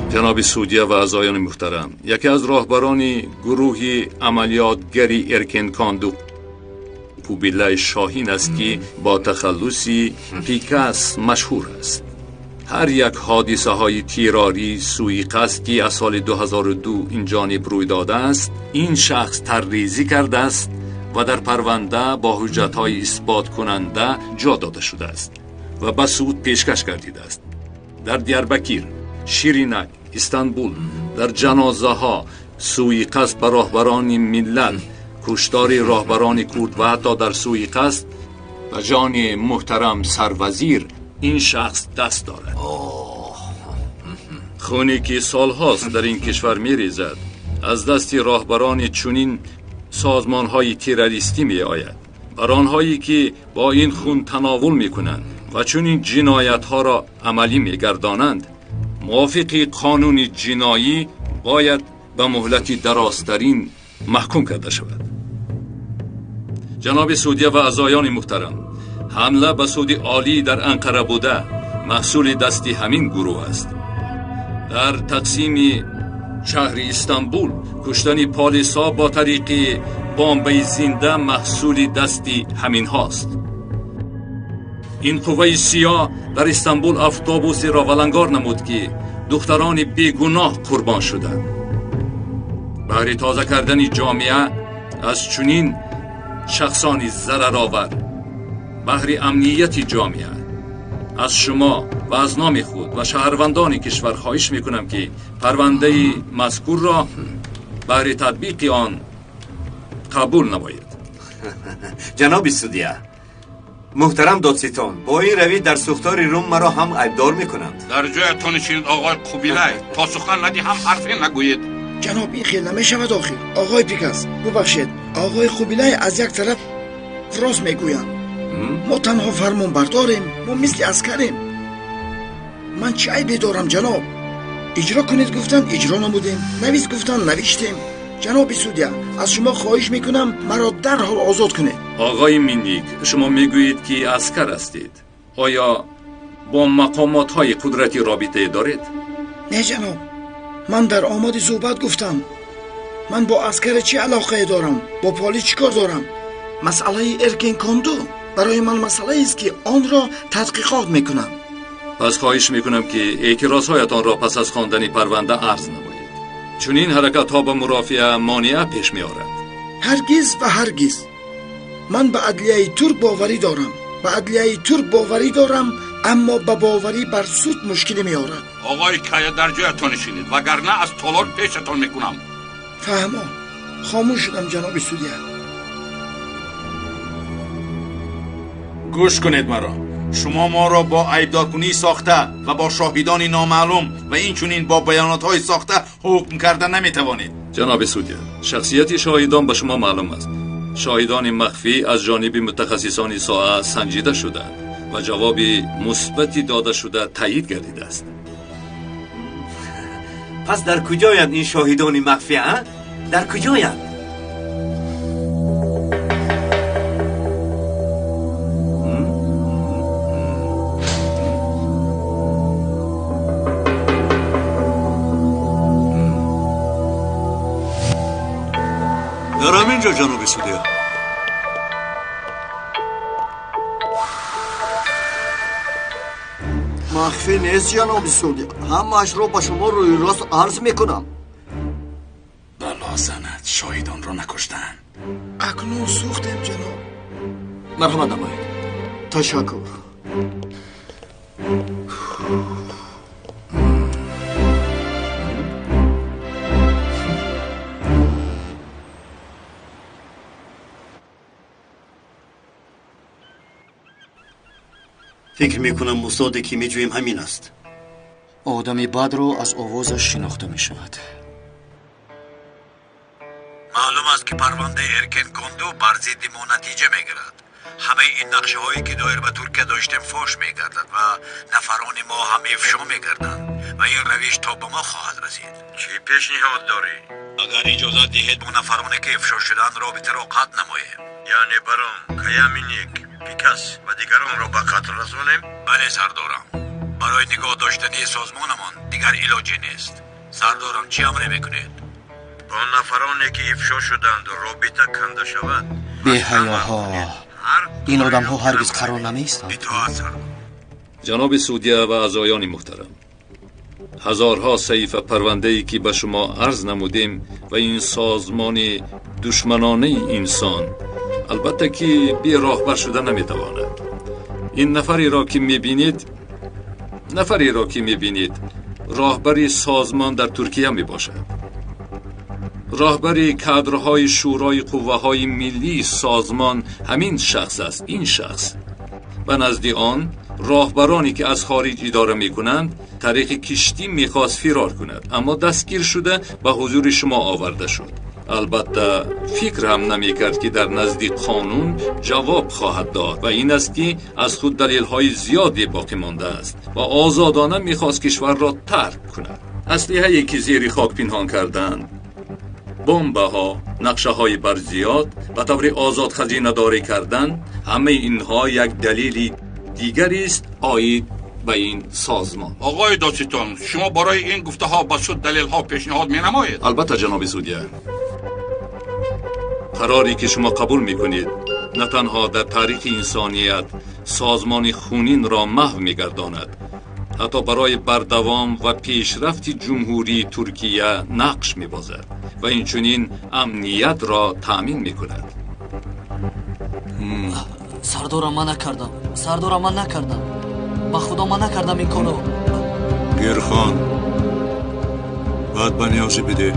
جناب سودیه و اعضایان محترم، یکی از راهبران گروه عملیاتگری ارکن کاندو کوبیلای شاهین است که با تخلص پیکاس مشهور است. هر یک حادثه های تیراری سوی قصد که از سال 2002 این جانب روی داده است، این شخص طرح‌ریزی کرده است و در پرونده با حجت های اثبات کننده جا داده شده است و به سود پیشکش گردیده است. در دیاربکیر، شیرینک، استانبول، در جنازه ها، سوی قصد به راهبران ملت، کشتار راهبران کرد و حتی در سوی قصد به جان محترم سروزیر این شخص دست دارد. خونی که سالهاست در این کشور میریزد از دست راهبران چنین سازمان های تروریستی می آید. بر آنهایی که با این خون تناول می کنند و چنین جنایت ها را عملی می گردانند، موافق قانون جنایی باید به مهلت درازترین محکوم کرده شود. جناب سودیه و اعضایان محترم، حمله به سود عالی در انقره بوده محصول دستی همین گروه است. در تقسیم شهر استانبول کشتن پالیسا با طریق بمب زنده محصول دستی همین هاست. این قوه سیاه در استانبول اتوبوسی را ولنگار نمود که دختران بیگناه قربان شدند. برای تازه کردن جامعه از چنین شخصان ضررآور، بهر امنیت جامعه، از شما و از نام خود و شهروندان کشور خواهش میکنم که پرونده مذکور را برای تطبیق آن قبول نمایید. جناب سودیه محترم دادستان، با این روی در سوختار روم مرا هم عیبدار میکنند. در جایتان نشینید آقای قبیله، تا سخن ندی هم حرفی نگویید. جناب این خیلی نمیشود آخر. آقای پیکس ببخشید، آقای قبیله از یک طرف راست میگویند. ما تنها فرمان برداریم، ما مثل عسکریم. من چه عیبی دارم جناب؟ اجرا کنید گفتن اجرا نمودیم، نویس گفتن نوشتیم. جناب سودیا از شما خواهش میکنم مرا در حال آزاد کنید. آقای مینیک، شما میگویید که عسکر هستید. آیا با مقامات های قدرتی رابطه دارید؟ نه جناب، من در آمد صحبت گفتم. من با عسکر چه علاقه دارم؟ با پالی چیکار دارم؟ مسئله ارکن کاندو برای من مسئله است که آن را تحقیقات میکنم. پس خواهش میکنم که اعتراض هایتان را پس از خواندن پرونده عرض نمایید. چون این حرکت ها به مرافعه مانع پیش می آورد. هرگز و هرگز. من به عدلیه ترک باوری دارم. به عدلیه ترک باوری دارم، اما به باوری بر سود مشکلی می آورد. آقای کیا در جایتان نشینید وگرنه از تالار پیشتان میکنم. فهما، خاموش شدم جناب سودیه. گوش کنید مرا. شما ما را با عیبدارکنی ساخته و با شاهدان نامعلوم و این چنین با بیانات های ساخته حکم کرده نمیتوانید. جناب سودیه، شخصیت شاهدان به شما معلوم است. شاهدان مخفی از جانب متخصصان ساعه سنجیده شدند و جواب مثبتی داده شده تایید گردیده است. پس در کجایند این شاهدان مخفی؟ در کجایند؟ در همینجا جناب سودیا. Махфӣ нест, ҷаноби судӣ. Ҳамаашро ба шумо рӯи рост арз мекунам. Бало занад, шоҳидонро накуштанд. Акнун сӯхтем, ҷаноб. Марҳамат намоед. Ташаккур. Фикр мекунам устоде ки меҷӯем ҳамин аст. Одами бадро аз овозаш шинохта мешавад. Маълум аст ки парвандаи Эркен Конду бар зидди мо натиҷа мегирад. Ҳамаи ин нақшаҳое ки доир ба Туркия доштем фош мегардад ва нафарони мо ҳам ифшо мегарданд ва ин равиш то ба мо хоҳад расид. Чӣ пешниҳод дорӣ? Агар иҷозат диҳед бо нафароне ки ифшо шуданд робитаро қатъ намоем. Яъне Барон, Каяминик, Пикас ва дигаронро ба қатл расонем? Бале, сардорам. Барои нигоҳ доштани созмонамон дигар илоҷе нест. Сардорам, чӣ амре мекунед? Бо нафароне ки ифшо шуданд робита канда шавад. Беҳаёҳо, ин одамҳо ҳаргиз қарор намеистанд. Ҷаноби судья ва аъзоёни муҳтарам, ҳазорҳо саҳифа парвандае ки ба шумо арз намудем ва ин созмони душманонаи инсон албатта ки бе роҳбар шуда наметавонад. Ин нафареро ки мебинед, роҳбари созмон дар Туркия мебошад. Роҳбари кадрҳои шӯрои қувваҳои миллии созмон ҳамин шахс аст. Ин шахс ба назди он роҳбароне ки аз хориҷ идора мекунанд тариқи киштӣ мехост фирор кунад, аммо дастгир шуда ба ҳузури шумо оварда шуд. Албатта фикр ҳам намекард ки дар назди қонун ҷавоб хоҳад дод ва ин аст ки аз худ далелҳои зиёде боқӣ мондааст ва озодона мехост кишварро тарк кунад. аслиҳае ки зери хок пинҳон карданд, бомбаҳо, нақшаҳои барзиёд, ба таври озод хазинадорӣ кардан, ҳамаи инҳо як далели дигарист оид ба ин созмон. Оғои додситон, шумо барои ин гуфтаҳо ба суд далелҳо пешниҳод менамоед? Албатта, ҷаноби судья. Қароре ки шумо қабул мекунед на танҳо дар таърихи инсоният созмони хунинро маҳв мегардонад, ҳатто барои бардавом ва пешрафти ҷумҳурии Туркия нақш мебозад ва инчунин амниятро таъмин мекунад. Сардорам, ман накардам. Сардорам, ман накардам. Ба худо ман накардам ин корро. Гирхон, баъд ба ниёзӣ бидеҳ.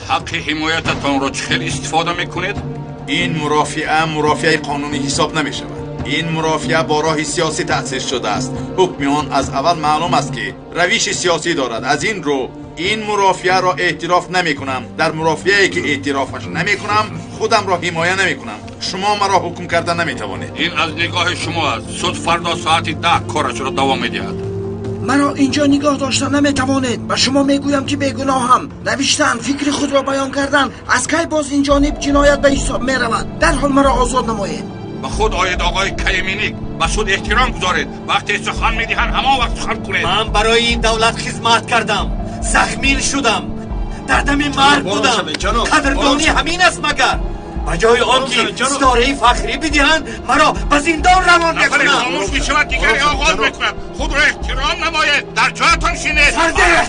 ҳаққи ҳимоятатонро чӣ хел истифода мекунед? Ин мурофиа мурофиаи қонунӣ ҳисоб намешавад. Ин мурофиа бо роҳи сиёсӣ таъсис шудааст. Ҳукми он аз аввал маълум аст ки равиши сиёсӣ дорад. Аз ин рӯ ин мурофиаро эътироф намекунам. Дар мурофиае ки эътирофаш намекунам, худамро ҳимоя намекунам. Шумо маро ҳукм карда наметавонед. Ин аз нигоҳи шумо аст. Суд фардо соати 10 корашро давом медиҳад. Маро инҷо нигоҳ дошта наметавонед. Ба шумо мегӯям ки бегуноҳам. Навиштан, фикри худро баён кардан аз кай боз ин ҷониб ҷиноят ба ҳисоб меравад. Дарҳол маро озод намоед. Ба худ оед, оғои Каиминик. Ба суд эҳтиром гузоред. Вақте сухан медиҳанд, ҳамон вақт сухан кунед. Ман барои ин давлат хизмат кардам, захмил шудам, дар дами марг будам. Қадрдонӣ ҳамин аст магар? Ба ҷои он ки ситораи фахрӣ бидиҳанд, маро ба зиндон равон мекунанд. Фаромӯш мешавад, дигаре оғоз мекунад. Худро эҳтиром намоед, дар ҷоятон шинед.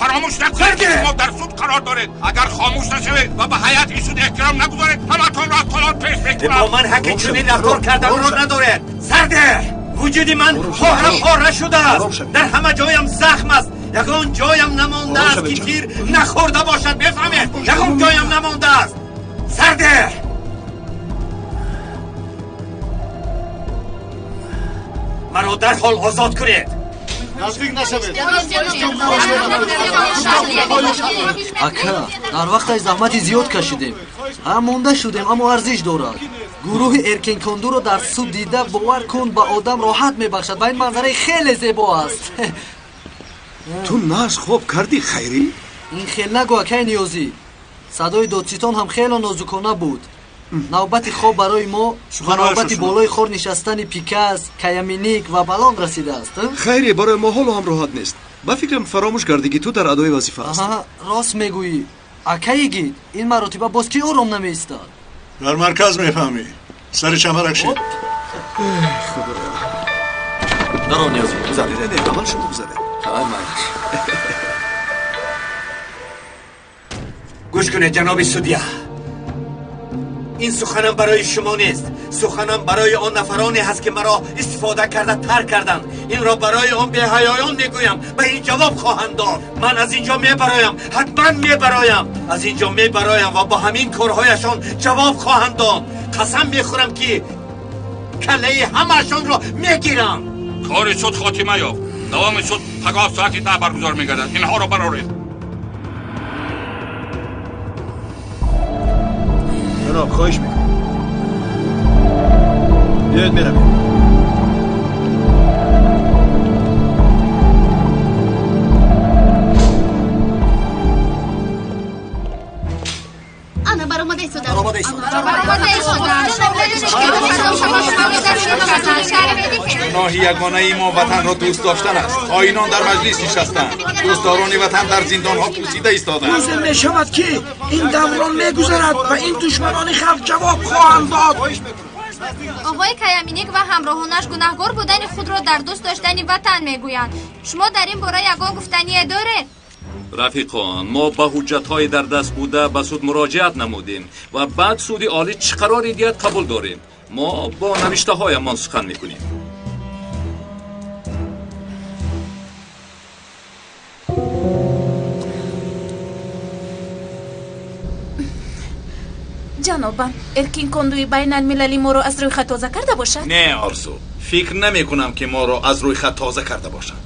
Фаромӯш накунед ки шумо дар суд қарор доред. Агар хомӯш нашавед ва ба ҳайати суд эҳтиром нагузоред, ҳаматонро аз толор пеш мекунам. Бо ман ҳаққи чунин рафтор карданро надоред. Сарде, вуҷуди ман пора пора шудааст. Дар ҳама ҷоям захм аст. Ягон ҷоям намондааст ки тир нахӯрда бошад. Бифаҳмед, ягон ҷоям намондааст. Сарде, маро дарҳол озод кунед. Наздик нашавед. Ака, дар вақташ заҳмати зиёд кашидем. Ҳам монда шудем, аммо арзиш дорад. Гурӯҳи Эркенкондуро дар суд дида бовар кун ба одам роҳат мебахшад ва ин манзараи хеле зебо аст. Ту нағз хоб кардӣ, Хайрӣ? Ин хел нагӯ, акай Ниёзӣ. Садои додситон ҳам хело нозукона буд. Навбати хоб барои мо ва навбати болои хор нишастани Пикас, Каяминик ва Балон расидааст. Хайре, барои мо ҳоло ҳам роҳат нест. Ба фикрам, фаромӯш кардӣ, ки ту дар адои вазифа аст. Рост мегӯӣ, акаи гид. Ин маротиба боз ки ором намеистад? Дар марказ мефаҳмӣ. Сари чамбарак шид. Худоё. Дарон ниёзӣ, гузар. Не, не, аввал шумо гузаред. Майлаш. Гӯш кунед, ҷаноби судья. Ин суханам барои шумо нест. Суханам барои он нафароне ҳаст, ки маро истифода карда тарк карданд. Инро барои он беҳаёён мегӯям. Ба ин ҷавоб хоҳанд дод. Ман аз ин ҷо мебароям, ҳатман мебароям. Аз ин ҷо мебароям ва бо ҳамин корҳояшон ҷавоб хоҳанд дод. Қасам мехӯрам, ки каллаи ҳамаашонро мегирам. Кори суд хотима ёфт. Давоми суд пагоҳ соати 10 баргузор мегардад. Инҳоро бароред. Ҷаноб, хоҳиш мекунам. Биёед, меравем. Ана баромада истодам. Гуноҳи ягонаи мо ватанро дӯст доштан аст. Хоинон дар маҷлис нишастанд, дӯстдорони ватан дар зиндонҳо пӯсида истоданд. Рӯзе мешавад, ки ин даврон мегузарад ва ин душманони халқ ҷавоб хоҳанд дод. Оғои Каяминик ва ҳамроҳонаш гунаҳгор будани худро дар дӯст доштани ватан мегӯянд. Шумо дар ин бора ягон гуфтание доред? Рафиқон, мо ба ҳуҷҷатҳои дар даст буда ба суд муроҷиат намудем ва баъд суди олӣ чӣ қароре диҳад, қабул дорем. Мо бо навиштаҳоямон сухан мекунем. Ҷанобам, Эркин Кондуи байналмилалӣ моро аз рӯйхат тоза карда бошад? Не, Орзу, фикр намекунам, ки моро аз рӯйхат тоза карда бошанд.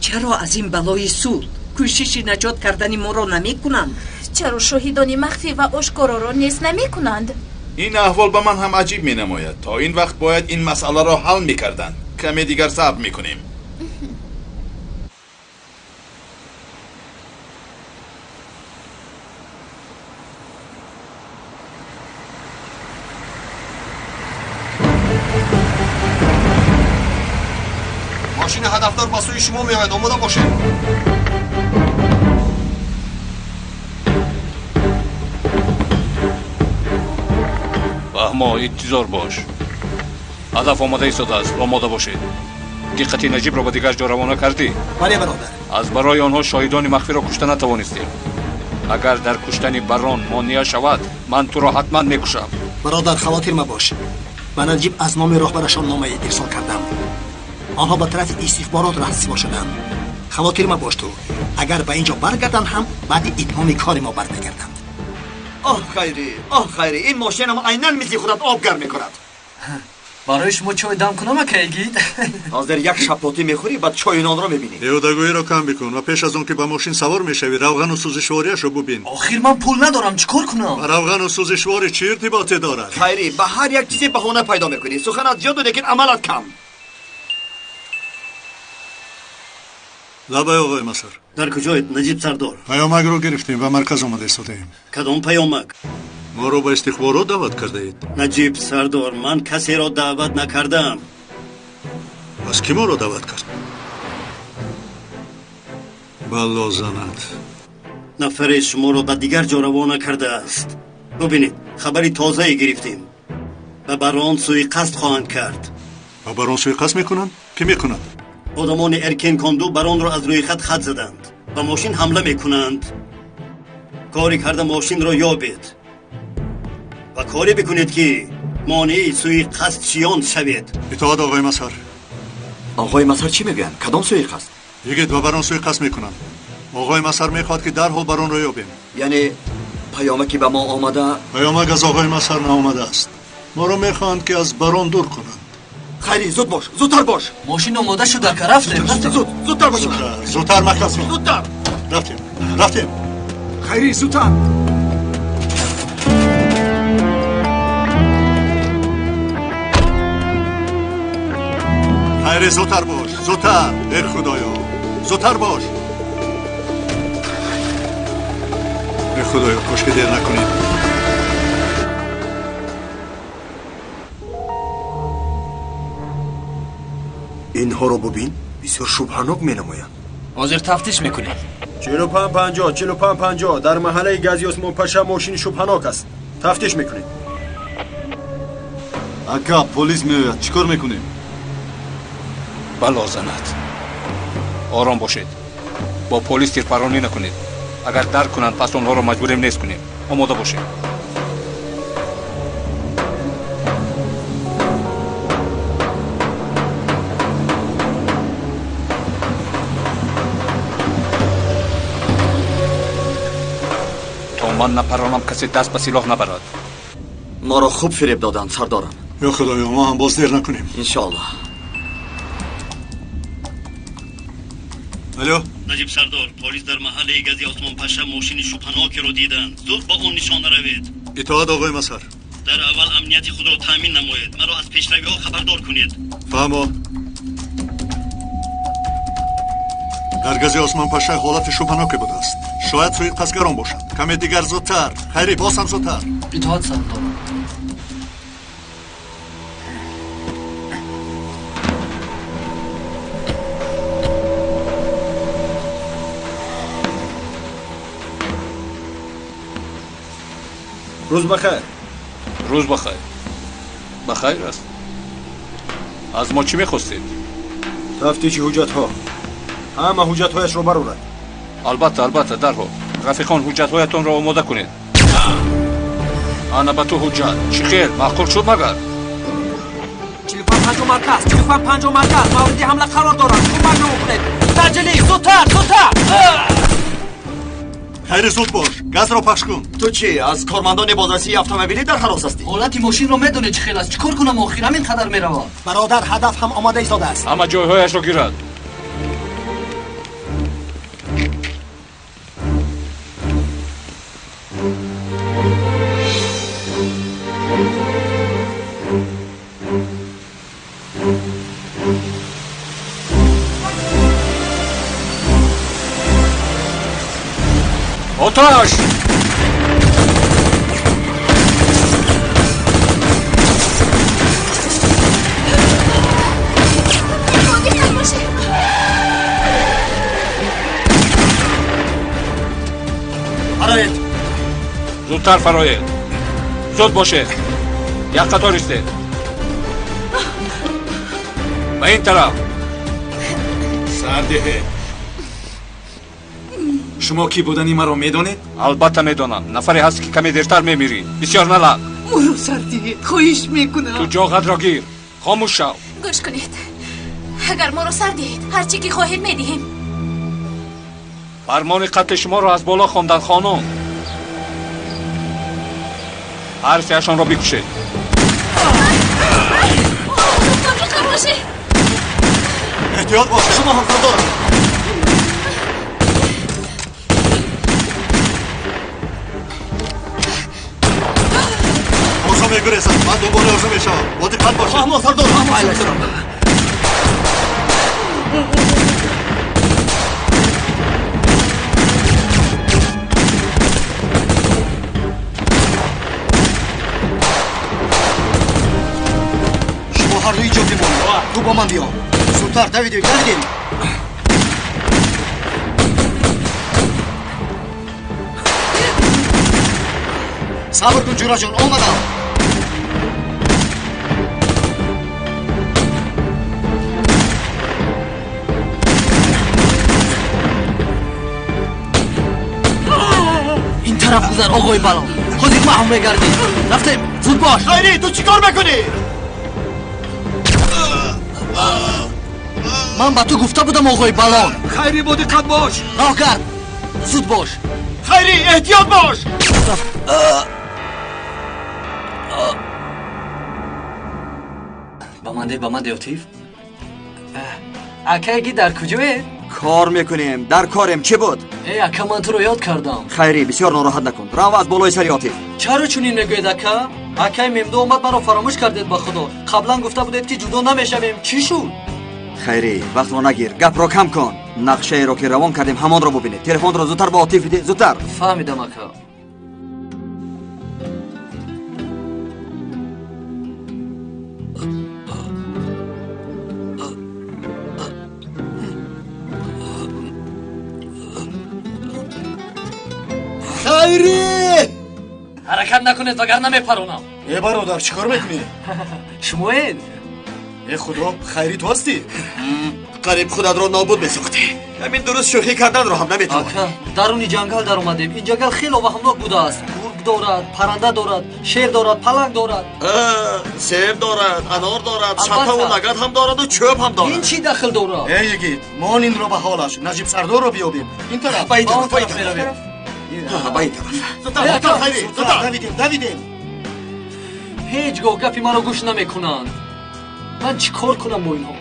Чаро аз ин балои суд кӯшиши наҷот кардани моро намекунанд? Чаро шоҳидони махфӣ ва ошкороро нест намекунанд? Ин аҳвол ба ман ҳам аҷиб менамояд. То ин вақт бояд ин масъаларо ҳал мекарданд. Каме дигар сабр мекунем. Мошини ҳадафдор ба сӯи шумо меояд, омода бошед. Баҳмо, интизор бош. Ҳадаф омода истодааст, омода бошед. Диққати Наҷибро ба дигар ҷо равона кардӣ? Бале, бародар. Аз барои онҳо шоҳидони махфиро кушта натавонистем. Агар дар куштани барон монеа шавад, ман туро ҳатман мекушам. Бародар, хавотир мабош. Ба Наҷиб аз номи роҳбарашон номае ирсол кардам. Онҳо ба тарафи истихборот раҳсипор шуданд. Хавотир мабош ту. Агар ба ин ҷо баргарданд ҳам, баъди итмоми кори мо бармегарданд. Оҳ Хайрӣ, оҳ Хайрӣ, ин мошинам айнан мисли худат об гарм мекунад. Барои шумо чой дам кунам, акаи гид? Ҳозир як шапотӣ мехӯрӣ, баъд чойи нонро мебинӣ. Беҳудагӯиро кам бикун ва пеш аз он ки ба мошин савор мешавӣ, равғану сӯзишвориашро бубин. Охир ман пул надорам, чӣ кор кунам? Ба равғану сӯзишворӣ чӣ иртиботе дорад? Хайрӣ, ба ҳар як чизе баҳона пайдо мекунӣ. Суханат зиёду, лекин амалат кам. Лабай, оғои Масар. Дар куҷоед, Наҷиб сардор? Паёмакро гирифтем ва марказ омада истодаем. Кадом паёмак? Моро ба истихборот даъват кардаед. Наҷиб сардор, ман касеро даъват накардаам. Пас кӣ моро даъват кард? Балло занад. Нафаре шуморо ба дигар ҷо равона кардааст. Бубинед, хабари тозае гирифтем. Ба барон суиқасд хоҳанд кард. Ба барон суиқасд мекунанд? Кӣ мекунад? Одамони Эркен Конду баронро аз рӯйхат хат заданд. Ба мошин ҳамла мекунанд. Коре карда мошинро ёбед ва коре бикунед, ки монеи суиқасдчиён шавед. Итоат, оғои Масар. Оғои Масар чӣ мегӯянд? Кадом суиқасд? Йигит, ба барон суиқасд мекунанд. Оғои Масар мехоҳад, ки дарҳол баронро ёбем. Яъне паёмаке ба мо омада? Паёмак аз оғои Масар наомадааст. Моро мехоҳанд, ки аз барон дур кунанд. Хайри, зуд бош, зудтар бош. Мошин омода шуд, ака, рафтем. Зуд, зудтар бош. Зудтар, Махласун. Зудтар. Рафтем, рафтем. Хайри, зудтар. Хайри, зудтар бош, зудтар. Эй Худоё, зудтар бош. Эй Худоё, кош ки дер накунем. Инҳоро бубин, бисёр шубҳанок менамоянд. Ҳозир тафтиш мекунем. 45-50, 45-50 дар маҳаллаи Гази Осмонпаша мошини шубҳанок аст. Тафтиш мекунем. Ака, полис меояд. Чӣ кор мекунем? Бало занад. Ором бошед. Бо полис тирпаронӣ накунед. Агар дарк кунанд, пас онҳоро маҷбурем нест кунем. Омода бошед. То ман напаронам, касе даст ба силоҳ набарад. Моро хуб фиреб доданд, сардорам. Ё худоё, мо ҳам боз дер накунем. Иншоаллоҳ. Алло? Наҷиб сардор, полис дар маҳаллаи Гази Осмонпаша мошини шубҳанокеро диданд. Зуд ба он нишона равед. Итоат, оғои Масар. Дар аввал амнияти худро таъмин намоед. Маро аз пешравиҳо хабардор кунед. Фаҳмо. Дар Гази Осмонпаша ҳолати шубҳаноке будааст. Шояд суиқасдгарон бошанд. Каме дигар зудтар. Хайри, боз ҳам зудтар. Итоат, сардор. Рӯз бахайр. Рӯз бахайр. Бахайр аст. Аз мо чӣ мехостед? Тафтиши ҳуҷҷатҳо. Ҳама ҳуҷҷатҳояшро барорад. Албатта, албатта, дарҳол. Рафиқон, ҳуҷҷатҳоятонро омода кунед. Ана ба ту ҳуҷҷат. Чӣ хел? Маъқул шуд магар? 45-50 марказ, 45-50 марказ мавриди ҳамла қарор дорад. Кӯмак кунед. Таҷлӣ, зудтар, зудтар! Хайри, зуд бош, газро пахш кун. Ту чӣ, аз кормандони бозрасии автомобилӣ дар ҳарос ҳастӣ? Ҳолати мошинро медонӣ чӣ хел аст. Чӣ кор кунам охир? Ҳамин қадар меравад. Бародар, ҳадаф ҳам омода истодааст. Ҳама ҷойҳояшро гирад. Оташ! Фароед! Зудтар фароед! Зуд бошед! Як қатор истед! Ба ин тараф! Сардеҳе! Шумо кӣ будани маро медонед? Албатта медонам. Нафаре ҳаст, ки каме дертар мемирӣ. Бисёр налақ. Моро сардиҳед, хоҳиш мекунам. Ту ҷоғатро гир. Хомӯш шав. Гӯш кунед. Агар моро сар диҳед, ҳар чӣ ки хоҳед медиҳем. Фармони қатли шуморо аз боло хонданд, хонум. Ҳар сеашонро бикушед. Эҳтиёт бошед. Шумо ҳам сардорам. Орзу мегурезад. Ман дунболи Орзу мешавам. Бо диққат бошед. Фаҳмо, сардор. Шумо ҳар ду инҷо бимонед. Ту бо ман биё. Зудтар, давидем, давидем. Сабр кун, ҷураҷон, омадам. Ин тараф гузар, оғои Балон. Ҳозир маҳв мегардӣ. Рафтем, зуд бош. Хайри, ту чӣ кор мекунӣ? Ман ба ту гуфта будам, оғои Балон. Хайри, бо диққат бош. Роҳ кард. Зуд бош. Хайри, эҳтиёт бош. Ба ман де, ба ман де, Отиф. Акаги дар куҷое? Кор мекунем, дар корем. Чӣ буд? Эй, ака, ман туро ёд кардам. Хайри, бисёр нороҳат накун. Рав аз болои сари Отиф. Чаро чунин мегӯед, ака? Акаи Мемдо омад, маро фаромӯш кардед, ба худо. Қаблан гуфта будед, ки ҷудо намешавем. Чӣ шуд? Хайри, вақтро нагир, гапро кам кун. Нақшаеро ки равон кардем, ҳамонро бубинед. Телефонро зудтар ба Отиф бидеҳ, зудтар. Фаҳмидам, ака. Ҳаракат накунед, вагарна мепаронам. Э бародар, чӣ кор мекунӣ? Шумоед? Э худо, хайри ту ҳастӣ? Қариб худатро нобуд месохтӣ. Ҳамин дуруст шӯхӣ карданро ҳам наметавонӣ. Ака, даруни ҷангал даромадем. Ин ҷангал хело ваҳмнок будааст. Гург дорад, парранда дорад, шер дорад, паланг дорад. Себ дорад, анор дорад, шатаву лагад ҳам дораду чӯб ҳам дорад. Ин чӣ дахл дорад? Э йигит, мон инро ба ҳолаш. Наҷиб сардорро биёбем. Ин тараф. Ба ин тараф, ба ин тараф. Ба ин тараф. Зудтар, зудтар, Хайри, зудтар. Давидем, давидем. Ҳеҷ гоҳ гапи маро гӯш намекунанд. Ман чӣ кор кунам бо инҳо?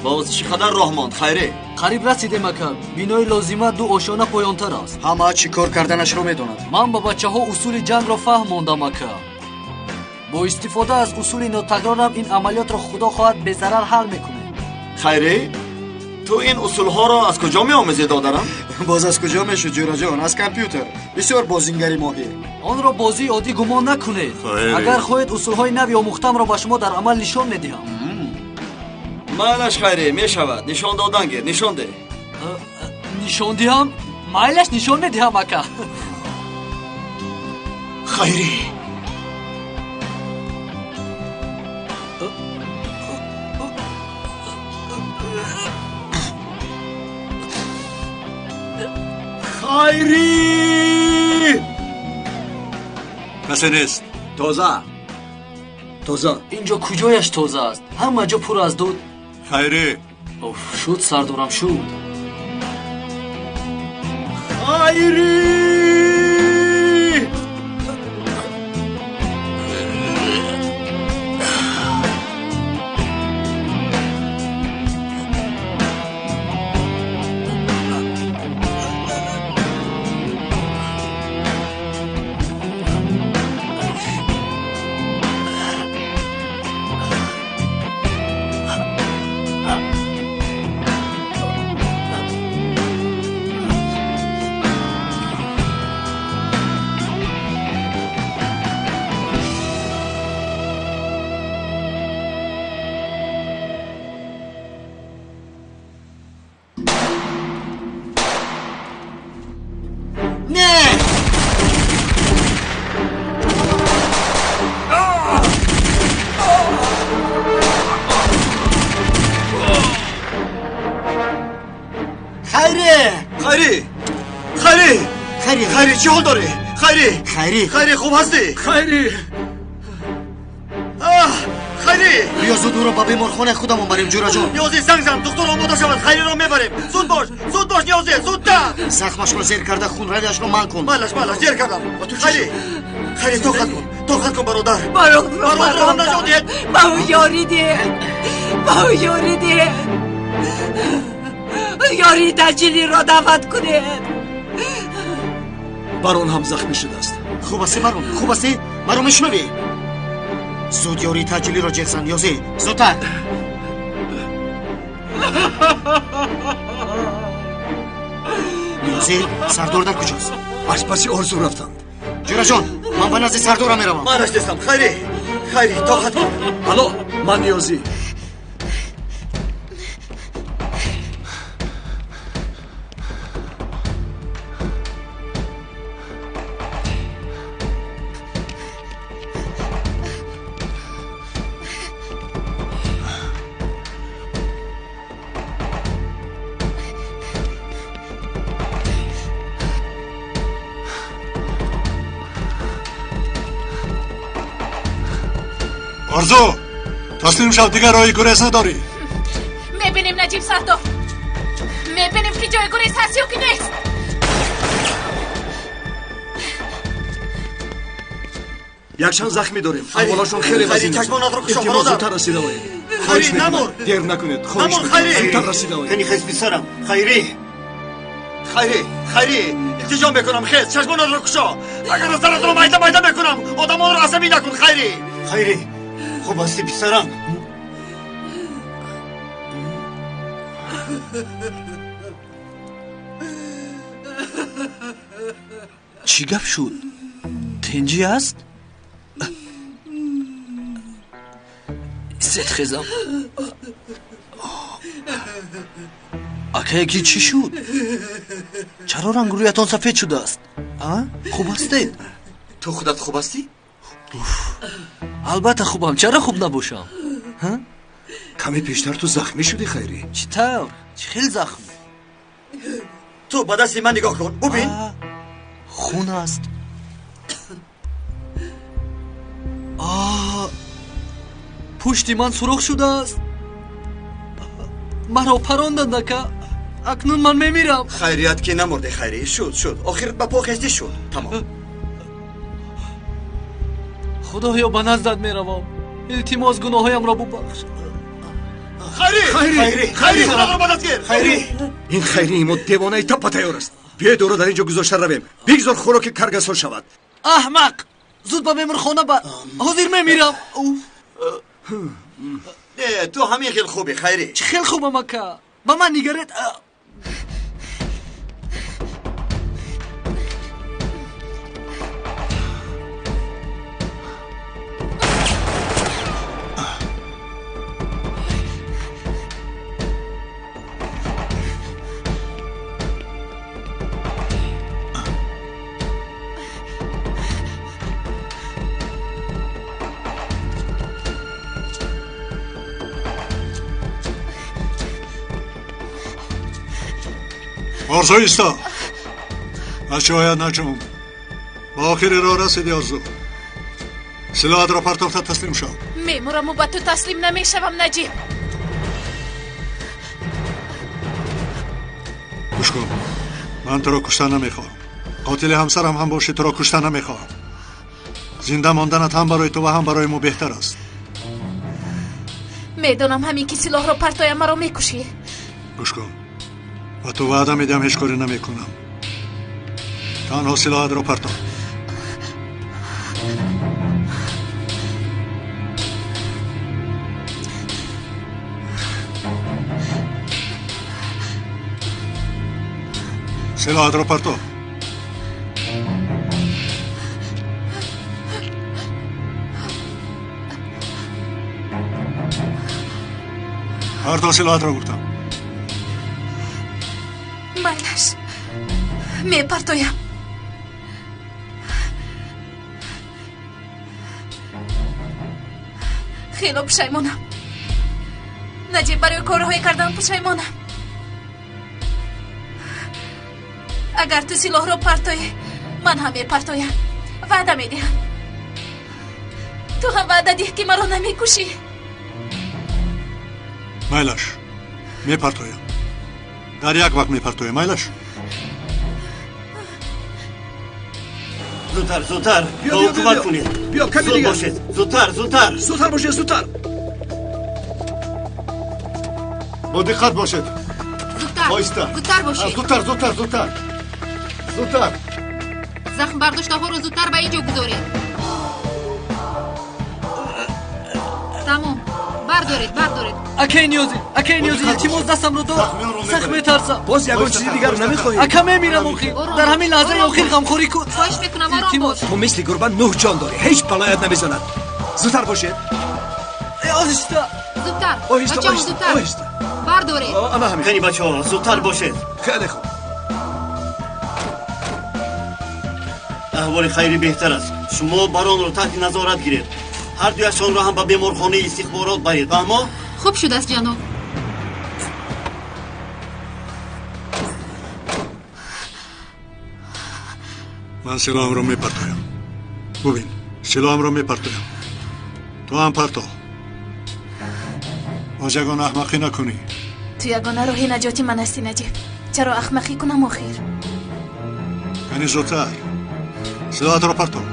Боз чӣ қадар роҳ монд, Хайре? Қариб расидем, ака. Бинои лозима ду ошёна поёнтар аст. Ҳама чӣ кор карданашро медонад. Ман ба бачаҳо усули ҷангро фаҳмондам, ака. Бо истифода аз усули нотакрорам ин амалиётро худо хоҳад безарар ҳал мекунем. Хайре, ту ин усулҳоро аз куҷо меомӯзӣ, додарам? Боз аз куҷо мешуд, ҷӯраҷон? Аз компютер. Бисёр бозингари моҳир. Онро бозии оддӣ гумон накунед. Агар хоҳед, усулҳои нави омӯхтамро ба шумо дар амал нишон медиҳам. Майлаш, Хайре, мешавад. Нишон додан гир, нишон деҳ. Нишон диҳам? Майлаш, нишон медиҳам, ака. Хайре. Хайри! Касе нест. Тоза. Тоза. Инҷо куҷояш тоза аст? Ҳама ҷо пур аз дуд. Хайри. Оф, шуд, сардорам, шуд. Хайри! Хайри, чӣ ҳол дорӣ? Хайри! Хайри! Хайри, хуб ҳастӣ? Хайри! Хайри! Биё зуд ӯро ба беморхонаи худамон барем, ҷӯраҷон. Ниёзӣ, занг зан, духтур омода шавад, Хайриро мебарем. Зуд бош, зуд бош, Ниёзӣ, зудтар! Захмашро зер карда, хунравиашро манъ кун. Майлаш, майлаш, зер кардам. Хайри! Хайри, тоқат кун, тоқат кун, бародар. Бародарро ҳам наҷот диҳед. Ба ӯ ёрӣ диҳед, ба ӯ ёрӣ диҳед. Ёрии таъҷилиро даъват кунед. Барон ҳам захмӣ шудааст. Хуб астӣ, барон? Хуб астӣ? Маро мешунавӣ? Зуд ёрии таъҷилиро ҷеғ зан, Ниёзӣ, зудтар. Ниёзӣ, сардор дар куҷост? Аз паси Орзу рафтанд. Ҷӯраҷон, ман ба назди сардора меравам. Манаш нестам. Хайри, Хайри, тоқат кун. Алло, ман Ниёзӣ. Орзу, таслим шав, дигар роҳи гурез надорӣ. Мебинем, Наҷиб сардор. Мебинем, ки ҷои гурез ҳаст ё ки нест. Якчанд захмӣ дорем. Аҳволашон хеле вазин аст. Илтимос, зудтар расида оед. Хоҳиш мекунам, дер накунед. Хоҳиш мекунам, зудтар расида оед. Кани хез, писарам. Хайри! Хайри, Хайри, илтиҷо мекунам, хез, чашмонатро кушо. Агар саратро майда майда мекунам, одамонро асабӣ накун, Хайри. Хайри, хуб ҳастӣ, писарам? Чӣ гап шуд? Тинҷӣ аст? Сет хезам. Акаяки чӣ шуд? Чаро рангу рӯятон сафед шудааст? Хуб ҳастед? Ту худат хуб ҳастӣ? Албатта хубам. Чаро хуб набошам? Каме пештар ту захмӣ шудӣ, Хайрӣ. Чӣ тавр? Чӣ хел захм? Ту ба дасти ман нигоҳ кун, бубин. Хун аст. Пушти ман сурох шудааст. Маро паронданд, ака. Акнун ман мемирам. Хайрият ки намурдӣ, Хайрӣ. Шуд, шуд. Охир ба по хестӣ шуд. Тамом. Худоё, ба наздат меравам. Илтимос, гуноҳоямро бубахш. Хайрӣ! Хайрӣ! Хайрӣ! Худоро ба даст гир! Хайрӣ! Ин Хайрии мо девонаи таппа тайёр аст. Биёед ӯро дар ин ҷо гузошта равем. Бигзор хӯроки каргасон шавад. Аҳмақ! Зуд ба беморхона бар. Ҳозир мемирам. Не, ту ҳамин хел хубӣ, Хайрӣ. Чӣ хел хубам, ака? Ба ман нигаред. Орзу исто. Аз ҷоят наҷум. Ба охири роҳ расидӣ, Орзу. Силоҳатро партофта таслим шав. Мемураму ба ту таслим намешавам, Наҷиб. Гӯш кун, ман туро кушта намехоҳам. Қотили ҳамсарам ҳам бошӣ, туро кушта намехоҳам. Зинда монданат ҳам барои ту ва ҳам барои мо беҳтар аст. Медонам, ҳамин ки силоҳро партоям, маро мекушӣ. Гӯш кун, ба ту ваъда медиҳам, ҳеҷ коре намекунам. Танҳо силоҳатро партоф. Силоҳатро партоф. Партоф силоҳатро, гуфтам. Майлаш, мепартоям. Хело пушаймонам, Наҷиб. Барои корҳое кардан пушаймонам. Агар ту силоҳро партоӣ, ман ҳам мепартоям. Ваъда медиҳам. Ту ҳам ваъда диҳ, ки маро намекушӣ. Майлаш, мепартоям. Дар як вақт мепартоям, майлаш. Зудтар, зудтар, ба ӯ кӯмак кунед. Биё, каме Зуд дигар. бошед, зудтар, зудтар. Зудтар бошед, зудтар. Бо диққат бошед. Зудтар. Оҳиста. Зудтар бошед. Зудтар, зудтар, зудтар. Зудтар. Захм бардоштаҳоро зудтар ба ин ҷо гузоред. Тамом. Бардоред, бардоред. Акай Ниёзӣ, акай Ниёзӣ, илтимос, дастамро дор. Сахт метарсам. Боз ягон чизи дигар намехоҳӣ? Ака, мемирам охир. Дар ҳамин лаҳзаи охир ғамхорӣ кун. Хоҳиш мекунам, ором бош. Ту мисли гурба нӯҳ ҷон дорӣ. Ҳеҷ балоят намезанад. Зудтар бошед. Оҳиста. Зудтар. Оҳиста, Бачаҳо, оҳиста, зудтар. оҳиста. Бардоред. Ана ҳамин. Кани, бачаҳо, зудтар бошед. Хеле хуб. Аҳволи Хайрӣ беҳтар аст. Шумо баронро таҳти назорат гиред. Ҳар дуяшонро ҳам ба беморхонаи истихборот баред, фаҳмо? Хуб шудааст, ҷаноб. Ман силоҳамро мепартоям. Бубин, силоҳамро мепартоям. Ту ҳам партоф. Боз ягон аҳмақӣ накунӣ. Ту ягона роҳи наҷоти ман ҳастӣ, Наҷиб. Чаро ахмақӣ кунам охир? Яъне зудтар. Силоҳатро партоф.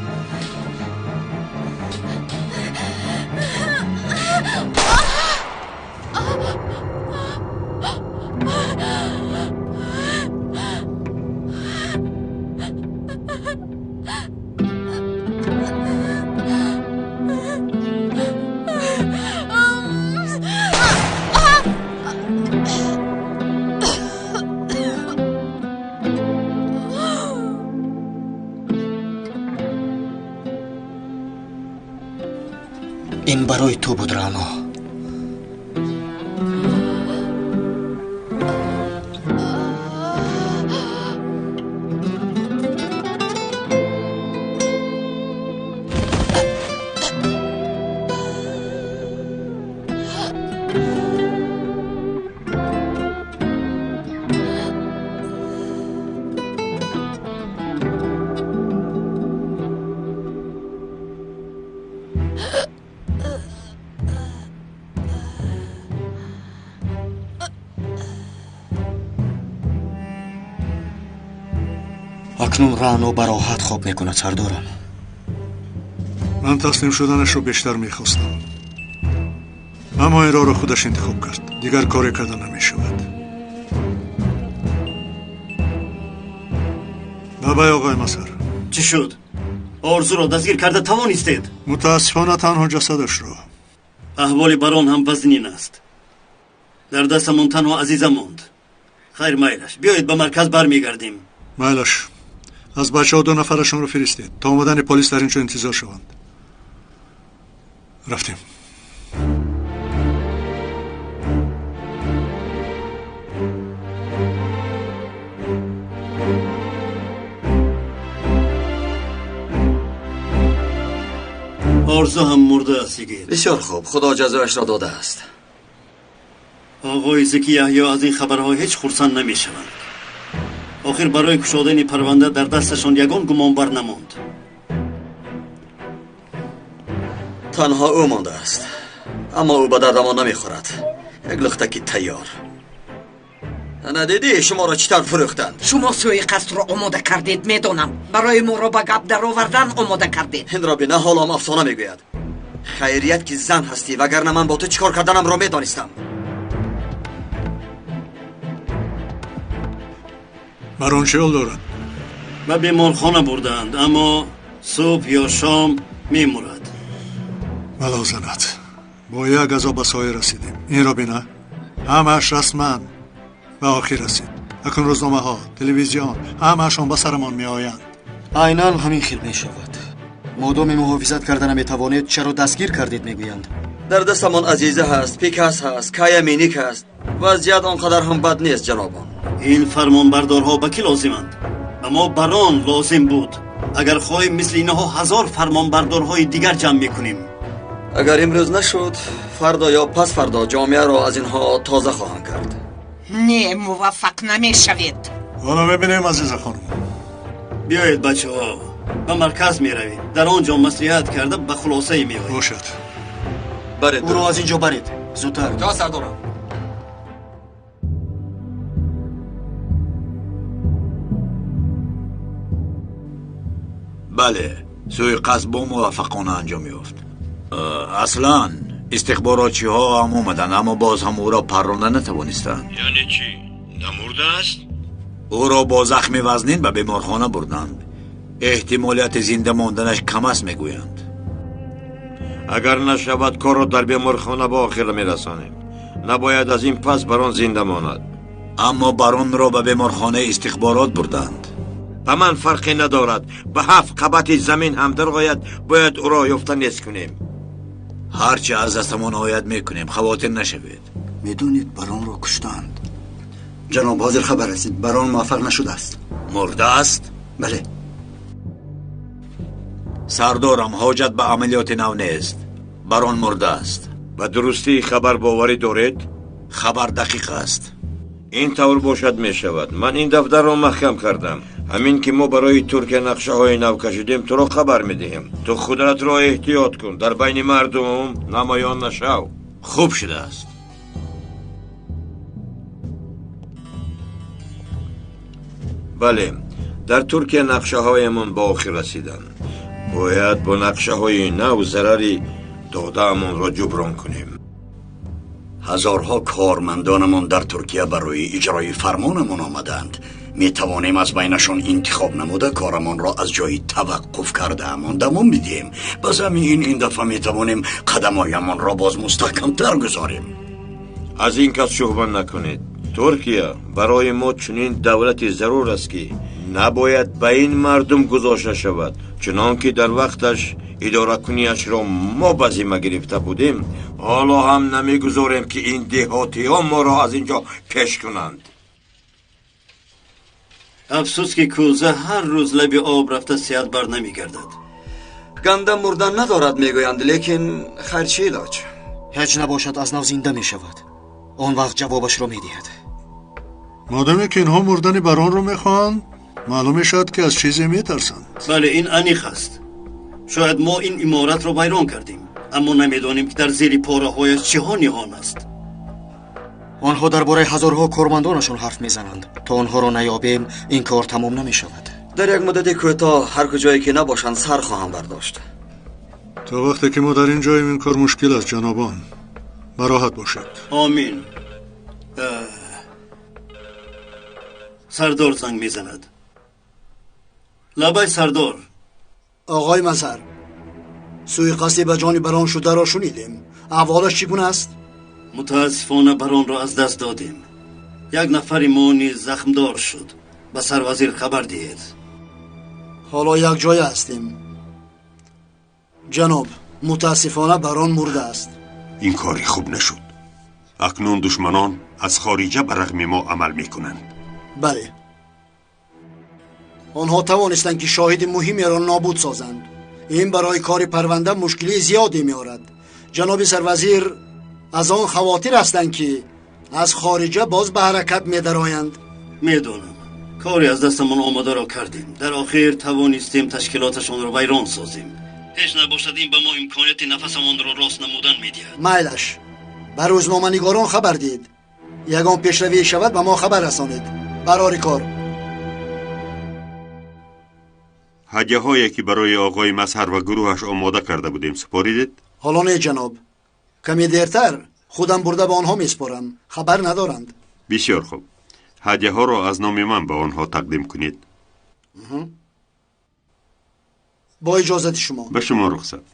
Ин барои ту буд, Рано. Акнун Рано ба роҳат хоб мекунад, сардорам. Ман таслим шуданашро бештар мехостам, аммо ин роҳро худаш интихоб кард. Дигар коре карда намешавад. Бабай, оғои Масар. Чӣ шуд? Орзуро дастгир карда тавонистед? Мутаассифона, танҳо ҷасадашро. Аҳволи барон ҳам вазнин аст. Дар дастамон танҳо Азиза монд. Хайр, майлаш, биёед ба марказ бармегардем. Майлаш, аз бачаҳо 2 нафарашонро фиристед то омадани полис дар ин ҷо интизор шаванд. Рафтем. Орзу ҳам мурда аст, йигит. Бисёр хуб, Худо ҷазояшро додааст. Оғои Зеки Яҳё аз ин хабарҳо ҳеҷ хурсанд намешаванд. Охир барои кушодани парванда дар дасташон ягон гумонбар намонд. Танҳо ӯ мондааст, аммо ӯ ба дардамон намехӯрад. Як лухтаки тайёр. Ана дидӣ шуморо чӣ тавр фурӯхтанд? Шумо сӯиқасдро омода кардед, медонам. Барои моро ба гап даровардан омода кардед. Инро бина, ҳоло ҳам афсона мегӯяд. Хайрият ки зан ҳастӣ, вагарна ман бо ту чӣ кор карданамро медонистам. Барон чӣ ҳол дорад? Ба беморхона бурданд, аммо субҳ ё шом мемурад. Бало занад. Бо як азоб ба соя расидем. Инро бина, ҳамааш расман ба охир расид. Акнун рӯзномаҳо, телевизион ҳамаашон ба сарамон меоянд. Айнан ҳамин хел мешавад. Модоме муҳофизат карда наметавонед, чаро дастгир кардед, мегӯянд. Дар дастамон Азиза ҳаст, Пикас ҳаст, Кая Миник ҳаст. Вазъият он қадар ҳам бад нест, ҷанобон. Ин фармонбардорҳо ба кӣ лозиманд? Ба мо барон лозим буд. Агар хоҳем, мисли инҳо 1000 фармонбардорҳои дигар ҷамъ мекунем. Агар имрӯз нашуд, фардо ё пас фардо ҷомеаро аз инҳо тоза хоҳанд кард. Не, муваффақ намешавед. Ҳоло мебинем, Азиза хонум. Биёед, бачаҳо, ба марказ меравем. Дар он ҷо маслиҳат карда ба хулосае меоем. Бошад. Баред. Ӯро аз ин ҷо баред. Зудтар. То сардорам. Бале, сӯиқасд бо муваффақона анҷом ёфт. Аслан истихборотчиҳо ҳам омаданд, аммо боз ҳам ӯро парронда натавонистанд. Яъне чӣ? Намурдааст? Ӯро бо захми вазнин ба беморхона бурданд. Эҳтимолияти зинда монданаш кам аст, мегӯянд. Агар нашавад, корро дар беморхона ба охир мерасонем. Набояд аз ин пас барон зинда монад. Аммо баронро ба беморхонаи истихборот бурданд. Ба ман фарқе надорад. Ба 7 қабати замин ҳам дарояд, бояд ӯро ёфта нест кунем. Ҳарчи аз дастамон ояд мекунем, хавотир нашавед. Медонед, баронро куштанд. Ҷаноб, ҳозир хабар расид, барон муваффақ нашудааст. Мурдааст? Бале. Сардорам, ҳоҷат ба амалиёти нав нест. Барон мурдааст. Ба дурустии хабар боварӣ доред? Хабар дақиқ аст. Ин тавр бошад мешавад. Ман ин дафтарро маҳкам кардам. Ҳамин ки мо барои Туркия нақшаҳои нав кашидем, туро хабар медиҳем. Ту худратро эҳтиёт кун, дар байни мардум намоён нашав. Хуб шудааст. Бале, дар Туркия нақшаҳоямон ба охир расиданд. Бояд бо нақшаҳои нав зарари додаамонро ҷуброн кунем. Ҳазорҳо кормандонамон дар Туркия барои иҷрои фармонамон омаданд. Метавонем аз байнашон интихоб намуда корамонро аз ҷои таваққуф кардаамон давом бидиҳем. Ба замин ин дафъа метавонем қадамҳоямонро боз мустаҳкамтар гузорем. Аз ин кас шуҳба накунед. Туркия барои мо чунин давлати зарур аст, ки Набояд ба ин мардум гузошта шавад, чунон ки дар вақташ идоракунияшро мо ба зимма гирифта будем, ҳоло ҳам намегузорем ки ин деҳотиҳо моро аз ин ҷо пеш кунанд. Афсӯс ки кӯза ҳар рӯз лаби об рафта сеҳат бар намегардад. Ганда мурдан надорад мегӯянд, лекин хайр, чӣ илоҷ? Ҳеҷ набошад, аз нав зинда мешавад. Он вақт ҷавобашро медиҳад. Модоме ки инҳо мурдани баронро мехоҳанд, маълум мешавад ки аз чизе метарсанд. Бале, ин аниқ аст. Шояд мо ин иморатро вайрон кардем, аммо намедонем ки дар зери пораҳояш чиҳо ниҳон аст. Онҳо дар бораи ҳазорҳо кормандонашон ҳарф мезананд. То онҳоро наёбем, ин кор тамом намешавад. Дар як муддати кӯтоҳ ҳар куҷое ки набошанд сар хоҳам бардошт. То вақте ки мо дар ин ҷоем ин кор мушкил аст, ҷанобон. Бароҳат бошед. Омин. Сардор занг мезанад. Лабай сардор. Оғои Мазҳар, суиқасди ба ҷони барон шударо шунидем. Аҳволаш чӣ гуна аст? Мутаассифона баронро аз даст додем. Як нафари мо низ захмдор шуд. Ба сарвазир хабар диҳед. Ҳоло якҷоя ҳастем. Ҷаноб, мутаассифона барон мурдааст. Ин кори хуб нашуд. Акнун душманон аз хориҷа ба рағми мо амал мекунанд. Бале, онҳо тавонистанд ки шоҳиди муҳимеро нобуд созанд. Ин барои кори парванда мушкилии зиёде меорад. Ҷаноби сарвазир аз он хавотир ҳастанд ки аз хориҷа боз ба ҳаракат медароянд. Медонам, кори аз дастамон омодаро кардем. Дар охир тавонистем ташкилоташонро вайрон созем. Ҳеҷ набошад, ин ба мо имконияти нафасамонро рост намудан медиҳад. Майлаш, ба рӯзноманигорон хабар диҳед. Ягон пешравӣ шавад ба мо хабар расонед. Барори кор. Ҳадяҳое ки барои оғои Мазҳар ва гурӯҳаш омода карда будем супоридед? Ҳоло не, ҷаноб. Каме дертар худам бурда ба онҳо месупорам. Хабар надоранд. Бисёр хуб. Ҳадяҳоро аз номи ман ба онҳо тақдим кунед. Бо иҷозати шумо. Ба шумо рухсат.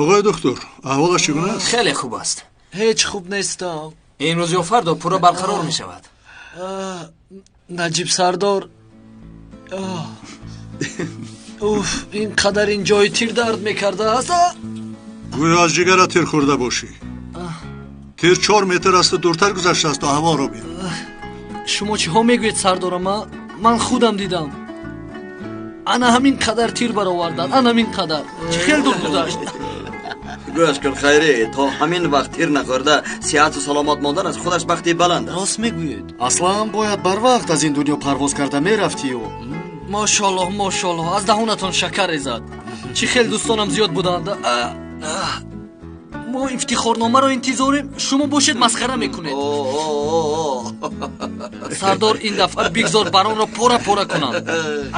Оғои доктор, аҳволаш чӣ гуна аст? Хеле хуб аст. Ҳеҷ хуб нестам. Имрӯз ё фардо пурра барқарор мешавад. Наҷиб сардор, уф, ин қадар ин ҷои тир дард мекардааст. Гӯё аз ҷигара тир хӯрда бошӣ. Тир 4 метр аз ту дуртар гузаштааст, то аҳволро бин. Шумо чиҳо мегӯед, сардора? Ман худам дидам. Ана ҳамин қадар тир бароварданд, ана ҳамин қадар. Чӣ хел дур гузашт. Гӯш кун Хайрӣ, то ҳамин вақт тир нахӯрда сиҳату саломат мондан аз худаш бахти баланд аст. Рост мегӯед. Аслан бояд барвақт аз ин дунё парвоз карда мерафтию. Мошоаллоҳ, мошоаллоҳ, аз даҳонатон шакар резад. Чӣ хел дӯстонам зиёд буданд. Мо ифтихорномаро интизорем, шумо бошед масхара мекунед. Сардор, ин дафъа бигзор баронро пора пора кунам.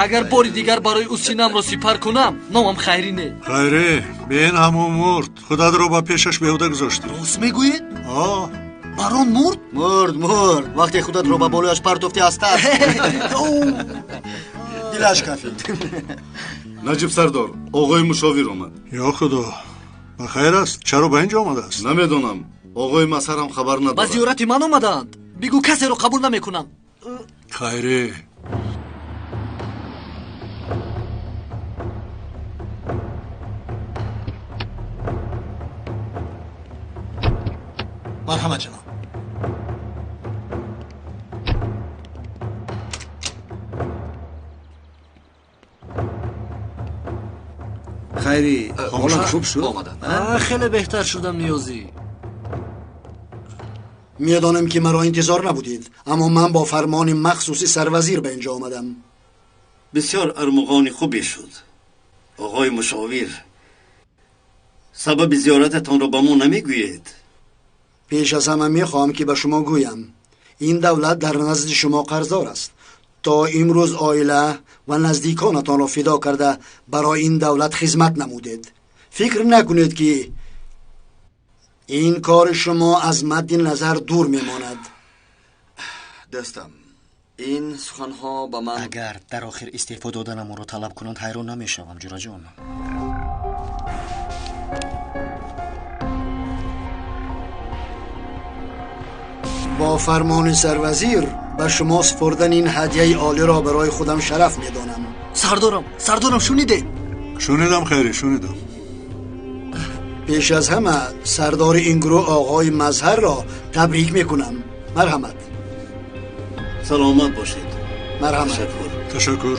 Агар бори дигар барои ӯ синамро сипар кунам, номам Хайрӣ не. Хайрӣ, бин ҳамун мурд. Худатро ба пешаш беҳуда гузоштӣ. Рост мегӯед? Барон мурд? Мурд, мурд. Вақте худатро ба болояш партофтӣ, аз тарс дилаш кафид. Наҷиб сардор, оғои мушовир омад. Ё худо, ба хайр аст? Чаро ба ин ҷо омадааст? Намедонам. Оғои Мазҳарам хабар надорад. Ба зиёрати ман омадаанд. Бигӯ касеро қабул намекунам. Хайрӣ, марҳамат ҷаноб. Хайрӣ, ҳолат хуб шуд? Хеле беҳтар шудам, Ниёзӣ. Медонам ки маро интизор набудед, аммо ман бо фармони махсуси сарвазир ба инҷо омадам. Бисёр армуғони хубе шуд. Оғои мушовир, сабаби зиёрататонро ба мо намегӯед? Пеш аз ҳама мехоҳам ки ба шумо гӯям, ин давлат дар назди шумо қарздор аст. То имрӯз оила ва наздиконатонро фидо карда барои ин давлат хизмат намудед. Фикр накунед ки ин кори шумо аз мадди назар дур мемонад. Дӯстам, ин суханҳо ба ман агар дар охир истеъфо доданамонро талаб кунанд, ҳайрон намешавам, ҷураҷон. Бо фармони сарвазир Ба шумо супурдани ин ҳадияи олиро барои худам шараф медонам. Сардорам, сардорам, шунидед? Шунидам, Хайрӣ, шунидам. Пеш аз ҳама сардори ин гурӯҳ оғои Мазҳарро табрик мекунам. Марҳамат. Саломат бошед. Марҳамат. Ташаккур.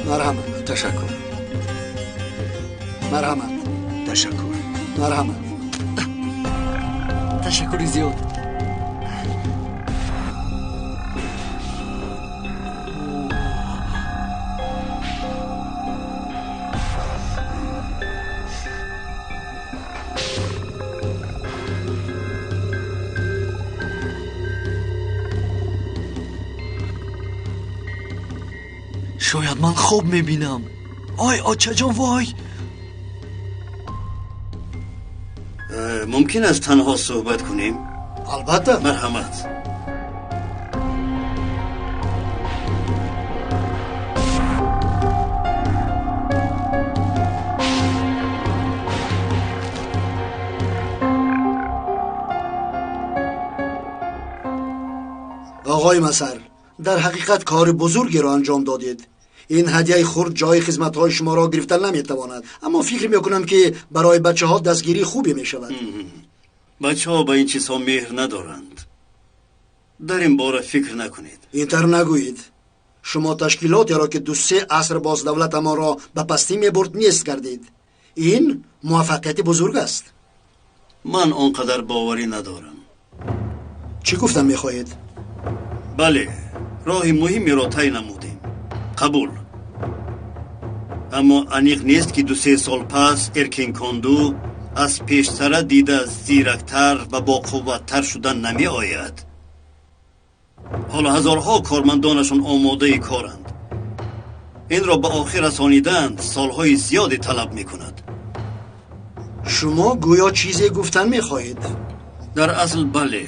Марҳамат. Ташаккур. Марҳамат. Ташаккур. Марҳамат. Ташаккури зиёд. Шояд ман хоб мебинам. Ой, очаҷон, вой! Мумкин аст танҳо суҳбат кунем? Албатта. Марҳамат. Оғои Мазҳар, дар ҳақиқат кори бузургеро анҷом додед. Ин ҳадияи хурд ҷои хизматҳои шуморо гирифта наметавонад, аммо фикр мекунам, ки барои бачаҳо дастгирии хубе мешавад. Бачаҳо ба ин чизҳо меҳр надоранд. Дар ин бора фикр накунед. Ин тавр нагӯед. Шумо ташкилотеро, ки 2-3 аср боз давлатамонро ба пастӣ мебурд, нест кардед. Ин муваффақияти бузург аст. Ман он қадар боварӣ надорам. Чӣ гуфтан мехоҳед? Бале, роҳи муҳимеро тай намудем. Қабул. Аммо аниқ нест, ки 2-3 сол пас Эркин Конду аз пештара дида зирактар ва боқувваттар шуда намеояд. Ҳоло ҳазорҳо кормандонашон омодаи коранд. Инро ба охир расониданд солҳои зиёде талаб мекунад. Шумо гӯё чизе гуфтан мехоҳед? Дар асл бале.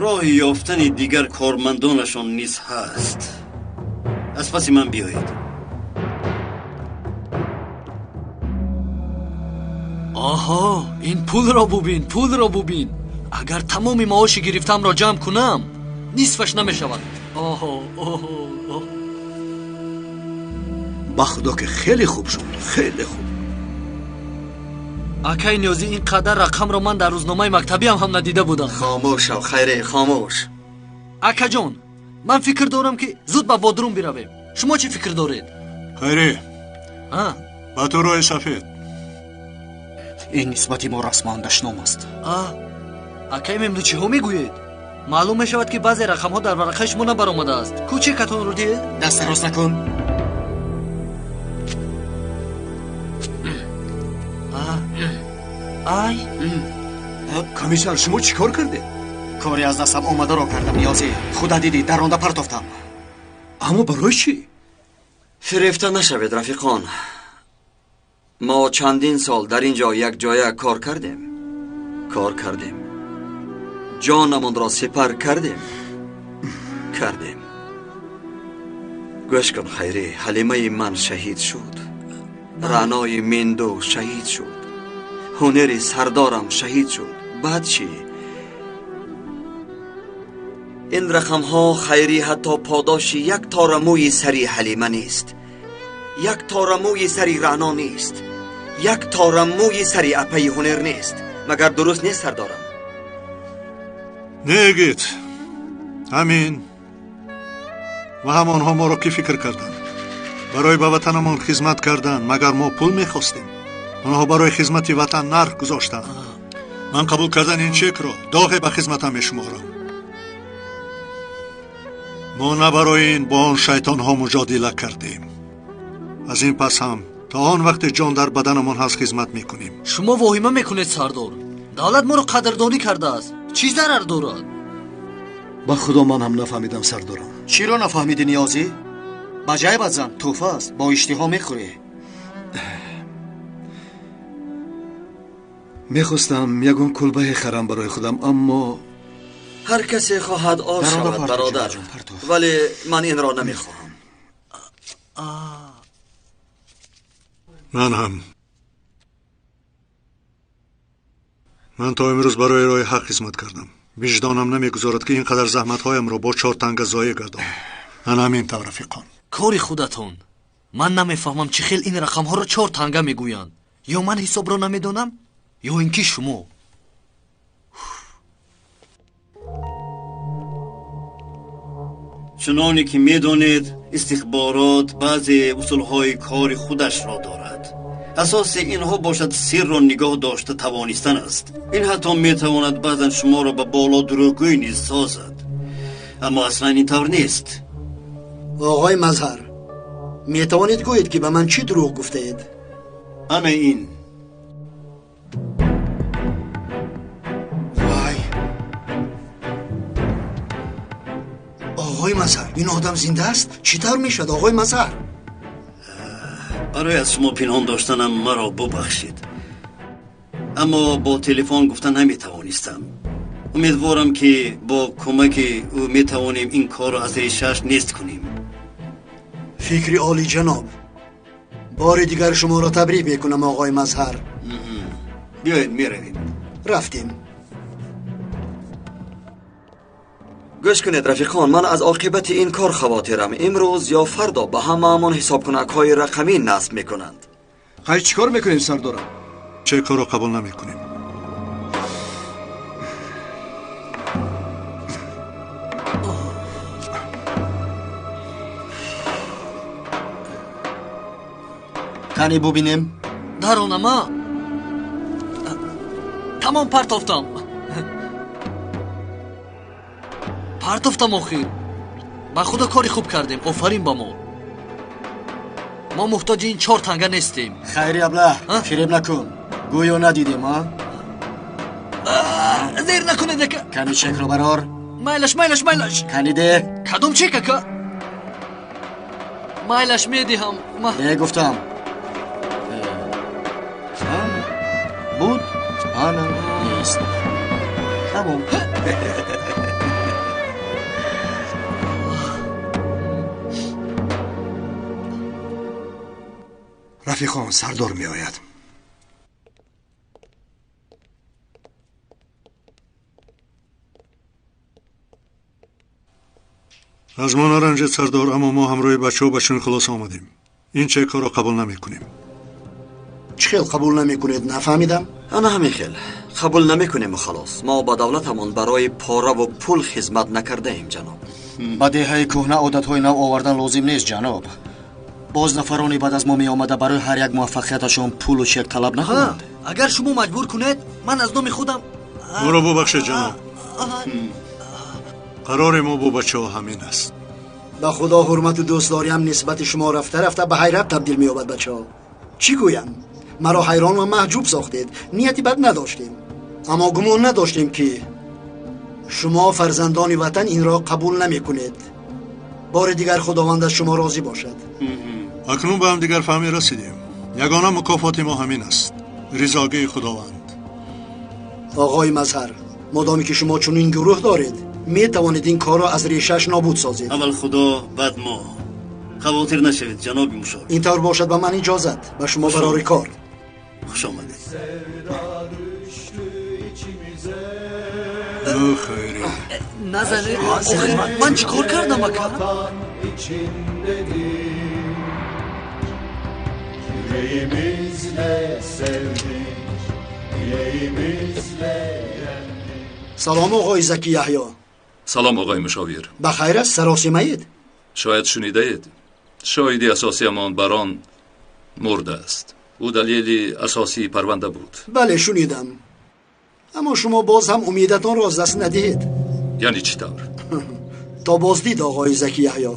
Роҳи ёфтани дигар кормандонашон низ ҳаст. Аз паси ман биёед. Оҳо, ин пулро бубин, пулро бубин. Агар тамоми маоши гирифтамро ҷамъ кунам, нисфаш намешавад. Оҳо, оҳо. Ба худо ки хеле хуб шуд, хеле хуб. Акай Ниёзӣ, ин қадар рақамро ман дар рӯзномаи мактабиам ҳам надида будам. Хомӯш шав, Хайре, хомӯш. Акаҷон, ман фикр дорам, ки зуд ба Бодрум биравем. Шумо чӣ фикр доред? Хайре, ба ту роҳи сафед. Ин нисбати мо расман дашном аст. Акай Мемду, чиҳо мегӯед? Маълум мешавад, ки баъзе рақамҳо дар варақаи шумо набаромадааст. Кӯчекатонро диҳед. Даст рост накун. Ай, комиссар, шумо чӣ кор кардед? Кори аз дастам омадаро кардам, Ниёзӣ. Худа дидӣ, даронда партофтам. Аммо барои чӣ? Фирефта нашавед, рафиқон. Мо чандин сол дар ин ҷо якҷоя кор кардем. Кор кардем. Ҷонамонро сипар кардем. Кардем. Гӯш кун, Хайрӣ, Ҳалимаи ман шаҳид шуд. Раънои Минду шаҳид шуд. Ҳунари сардорам шаҳид шуд. Баъд чӣ? Ин рақамҳо, Хайрӣ, ҳатто подоши як тора мӯи сари Ҳалима нест. Як тора мӯи сари Раъно нест. Як тора мӯи сари апаи Ҳунер нест. Магар дуруст нест, сардорам? Негит, ҳамин ва ҳамонҳо моро кӣ фикр карданд? Барои ба ватанамон хизмат кардан, магар мо пул мехостем? Онҳо барои хизмати ватан нарх гузоштанд. Ман қабул кардани ин чекро доғе ба хизматам мешуморам. Мо на барои ин бо он шайтонҳо муҷодила кардем. Аз ин пас ҳам то он вақте ҷон дар баданамон ҳаст хизмат мекунем. Шумо воҳима мекунед, сардор. Давлат моро қадрдонӣ кардааст. Чӣ зарар дорад? Ба худо ман ҳам нафаҳмидам, сардорам. Чиро нафаҳмидӣ, Ниёзӣ? Ба ҷайбат зан, тӯҳфа аст, бо иштиҳо мехӯрӣ. Мехостам ягон кулбае харам барои худам, аммо ҳар касе хоҳад ор шавад, бародар, вале ман инро намехоҳам. Ман ҳам. Ман то имрӯз барои роҳи ҳақ хизмат кардам. Виҷдонам намегузорад, ки ин қадар заҳматҳоямро бо 4 танга зоеъ гардонам. Ана ҳамин тавр, рафиқон. Кори худатон. Ман намефаҳмам чӣ хел ин рақамҳоро 4 танга мегӯянд. Ё ман ҳисобро намедонам, ё ин ки шумо. Чуноне ки медонед, истихборот баъзе усулҳои кори худашро дорад. Асоси инҳо бошад сирро нигоҳ дошта тавонистан аст. Ин ҳатто метавонад баъзан шуморо ба боло дурӯғгӯй низ созад. Аммо аслан ин тавр нест. Оғои Мазҳар, метавонед гӯед, ки ба ман чӣ дурӯғ гуфтаед? Ана ин. Вай! Оғои Мазҳар, ин одам зинда аст? Чӣ тавр мешавад, оғои Мазҳар? Барои аз шумо пинҳон доштанам маро бубахшед. Аммо бо телефон гуфта наметавонистам. Умедворам, ки бо кӯмаки ӯ метавонем ин корро аз решааш нест кунем. Фикри олӣ, ҷаноб. Бори дигар шуморо табрик мекунам, оғои Мазҳар. Биёед меравем. Рафтем. Гӯш кунед, рафиқон, ман аз оқибати ин кор хавотирам. Имрӯз ё фардо ба ҳамаамон ҳисобкунакҳои рақамӣ насб мекунанд. Хайр, чӣ кор мекунем, сардорам? Чекҳоро қабул намекунем. Кани бубинем? Даронама. Тамом, партофтам. Партофтам охир. Ба худо кори хуб кардем. Офарин ба мо. Мо муҳтоҷи ин 4 танга нестем. Хайри аблаҳ, фиреб накун. Гӯё надидем, а? Зер накунед, ака. Кани чекро барор. Майлаш, майлаш, майлаш. Кани де. Кадом чек, ака? Майлаш медиҳам. Де гуфтам. Буд, ана нест. Тамом. Рафиқон, сардор меояд. Аз мо наранҷед, сардор, аммо мо ҳамроҳи бачаҳо ба чунин хулоса омадем. Ин чекҳоро қабул намекунем. Чӣ хел қабул намекунед, нафаҳмидам? Ана ҳамин хел. Қабул намекунему халос. Мо ба давлатамон барои пораву пул хизмат накардаем, ҷаноб. Ба деҳаи кӯҳна одатҳои нав овардан лозим нест, ҷаноб. Боз нафароне баъд аз мо меомада барои ҳар як муваффақияташон пулу чек талаб накунанд. Агар шумо маҷбур кунед, ман аз номи худам. Моро бубахшед, ҷаноб. Қарори мо бо бачаҳо ҳамин аст. Ба худо ҳурмату дӯстдориам нисбати шумо рафта рафта ба ҳайрат табдил меёбад, бачаҳо. Чӣ гӯям? Маро ҳайрон ва маҳҷуб сохтед. Нияти бад надоштем, аммо гумон надоштем, ки шумо фарзандони ватан инро қабул намекунед. Бори дигар худованд аз шумо розӣ бошад. Акнун ба ҳамдигар фаҳмӣ расидем. Ягона мукофоти мо ҳамин аст, ризогии худованд. Оғои Мазҳар, модоме ки шумо чунин гурӯҳ доред, метавонед ин корро аз решааш нобуд созед. Аввал худо, баъд мо. Хавотир нашавед, ҷаноби мушовир. Ин тавр бошад, ба ман иҷозат. Ба шумо барори кор. Хуш омадед. Хайри. Назанед. Охир ман чӣ кор кардам, ака? Салом, оғои Заки Яҳё. Салом, оғои мушовир. Ба хайр аст, саросимаед? Шояд шунидаед. Шоҳиди асосиамон Барон мурда аст. Ӯ далели асосии парванда буд. Бале, шунидам. Аммо шумо боз ҳам умедатонро аз даст надиҳед. Яъне чӣ тавр? То боздид, оғои Заки Яҳё.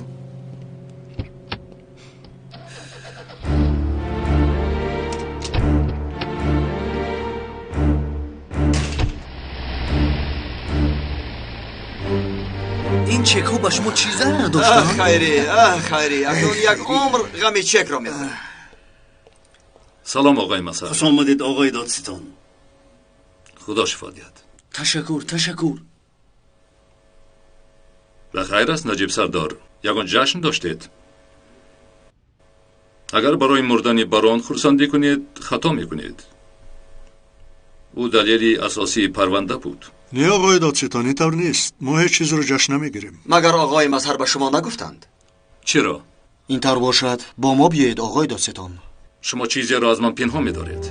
Ин чекҳо ба шумо чӣ зарар доштанд? Хайри, хайри, акнун як умр ғами чекро мехӯрам. Салом, оғои Мазҳар. Хуш омадед, оғои додситон. Худо шифо диҳад. Ташаккур, ташаккур. Ба хайр аст, Наҷиб сардор. Ягон ҷашн доштед? Агар барои мурдани Барон хурсандӣ кунед, хато мекунед. Ӯ далели асосии парванда буд. Не оғои додситон, ин тавр нест. Мо ҳеҷ чизро ҷашн намегирем. Магар оғои Мазҳар ба шумо нагуфтанд? Чаро? Ин тавр бошад, бо мо биёед, оғои додситон. Шумо чизеро аз ман пинҳон медоред.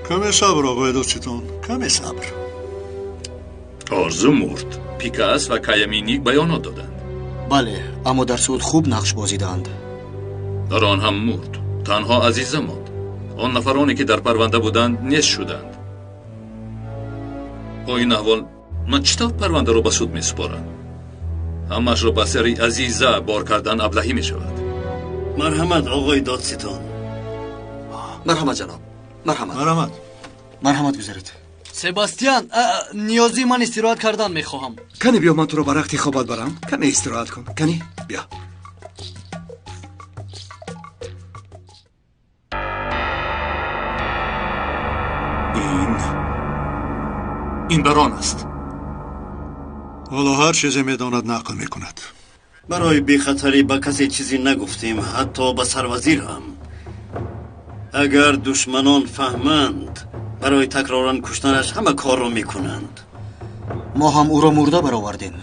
Каме сабр, оғои додситон, каме сабр. Орзу мурд. Пикас ва Каяминик баёнот доданд. Бале, аммо дар суд хуб нақш бозиданд. Дар он ҳам мурд. Танҳо Азиза монд. Он нафароне ки дар парванда буданд нест шуданд. Бо ин аҳвол ман чӣ тавр парвандаро ба суд месупорам? Ҳамаашро ба сари Азиза бор кардан аблаҳӣ мешавад. Марҳамат, оғои додситон. Марҳамат, ҷаноб. Марҳамат. Марҳамат. Марҳамат гузаред. Себастиан, ниёзи ман истироҳат кардан мехоҳам. Кани биё, ман туро ба рахти хобат барам. Каме истироҳат кун. Кани биё. Ин барон аст. Ҳоло ҳар чизе медонад нақл мекунад. Барои бехатарӣ ба касе чизе нагуфтем, ҳатто ба сарвазир ҳам. Агар душманон фаҳманд, барои такроран куштанаш ҳама корро мекунанд. Мо ҳам ӯро мурда баровардем.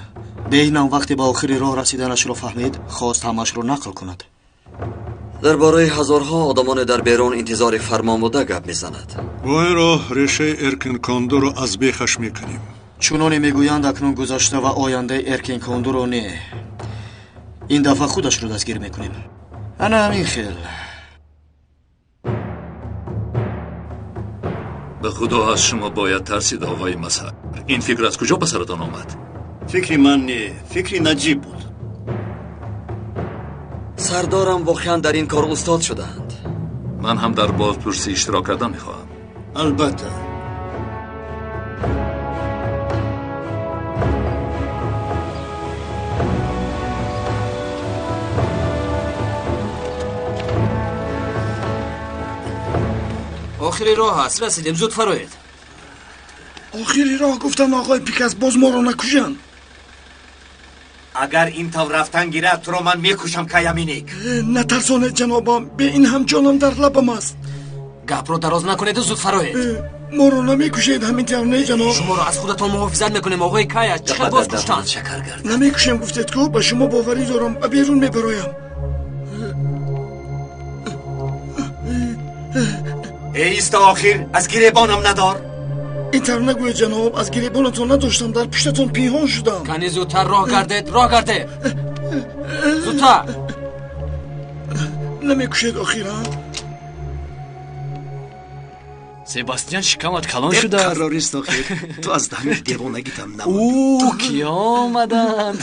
Беинам вақте ба охири роҳ расиданашро фаҳмид, хост ҳамашро нақл кунад. Дар бораи ҳазорҳо одамоне дар берун интизори фармон буда гап мезанад. Бо ин роҳ решаи Эркинкондуро аз бехаш мекунем. Чуноне мегӯянд, акнун гузашта ва ояндаи Эркинкондуро не. Ин дафъа худашро дастгир мекунем. Ана ҳамин хел. Ба худо аз шумо бояд тарсид, оғои Мазҳар. Ин фикр аз куҷо ба саратон омад? Фикри ман не, фикри Наҷиб буд. Сардорам воқеан дар ин кор устод шудаанд. Ман ҳам дар бозпурсӣ иштирок кардан мехоҳам. Албатта. Охири роҳ аст, расидем, зуд фароед. Охири роҳ гуфтан, оғои Пикас, боз моро накушанд. Агар ин тавр рафтан гирад, туро ман мекушам, Каяминик. Натарсонед, ҷанобам, бе ин ҳам ҷонам дар лабам аст. Гапро дароз накунеду зуд фароед. Моро намекушед ҳамин тавр, не, ҷаноб? Шуморо аз худатон муҳофизат мекунем, оғои Кая. Чӣ хел боз куштанд? Намекушем гуфтед ку, ба шумо боварӣ дорам, ба берун мебароям. Эй иста, охир аз гиребонам надор. Ин тавр нагӯед, ҷаноб, аз гиребонатон надоштам, дар пуштатон пинҳон шудам. Кани зудтар роҳ гардед, роҳ гардед, зудтар. Намекушед охир, а? Себастиан, шикамат калон шуда. Қарорист охир, ту аз даҳни девонагитам намондӣ. Ӯ, ки омаданд.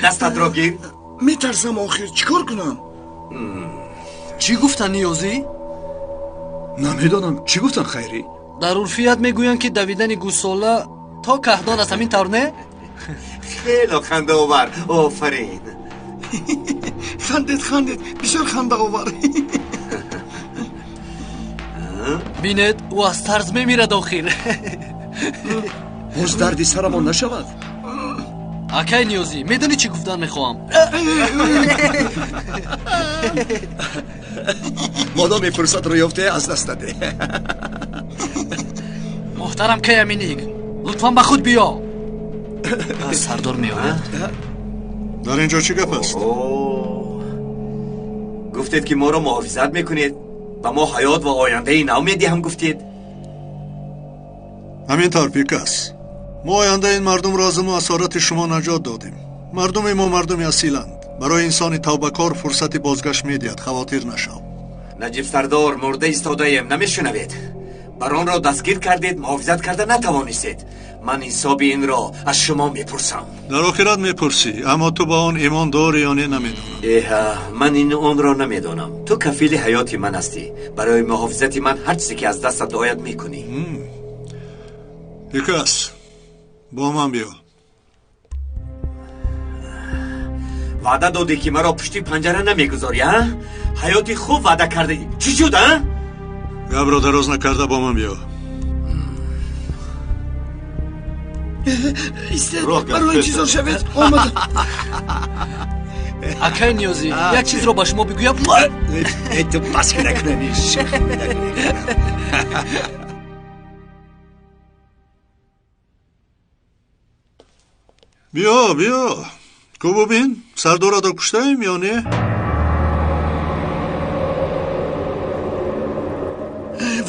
Дастатро гир. Метарсам охир, чӣ кор кунам? Чӣ гуфтан, Ниёзӣ? Намедонам, чӣ гуфтан, Хайрӣ? Дар урфият мегӯянд, ки давидани гӯсола то каҳдон аст, ҳамин тавр не? Хело хандаовар, офарин. Хандед, хандед, бисёр хандаовар. Бинед, ӯ аз тарз мемирад охир. Боз дарди сарамон нашавад. Акай Ниёзӣ, медонӣ чӣ гуфтан мехоҳам? Модоме фурсатро ёфте, аз даст наде. Муҳтарам Каяминик, лутфан ба худ биё. Сардор меояд. Дар ин ҷо чӣ гап аст? Гуфтед, ки моро муҳофизат мекунед, ба мо ҳаёт ва ояндаи нав медиҳам гуфтед. Ҳамин тавр, Пикас. Мо ояндаи ин мардумро аз зулму асорати шумо наҷот додем. Мардуми мо мардуми асиланд. Барои инсони тавбакор фурсати бозгашт медиҳад, хавотир нашав. Наҷиб сардор, мурда истодаем, намешунавед? Баронро дастгир кардед, муҳофизат карда натавонистед. Ман ҳисоби инро аз шумо мепурсам. Дар охират мепурсӣ, аммо ту ба он имон дорӣ ё не намедонам. Эҳ, ман ин онро намедонам. Ту кафили ҳаёти ман ҳастӣ. Барои муҳофизати ман ҳар чизе ки аз дастат ояд мекунӣ. Пикас, бо ман биё. Ваъда додӣ, ки маро пушти панҷара намегузорӣ, а? Ҳаёти хуб ваъда кардӣ. Чӣ шуд, а? Гапро дароз накарда бо ман биё. Истед, барои интизор шавед, омадам. Акай Ниёзӣ, як чизро ба шумо бигӯям. Ту бас накунӣ. Биё, биё. Ку бубин, сардоратро куштаем ё не?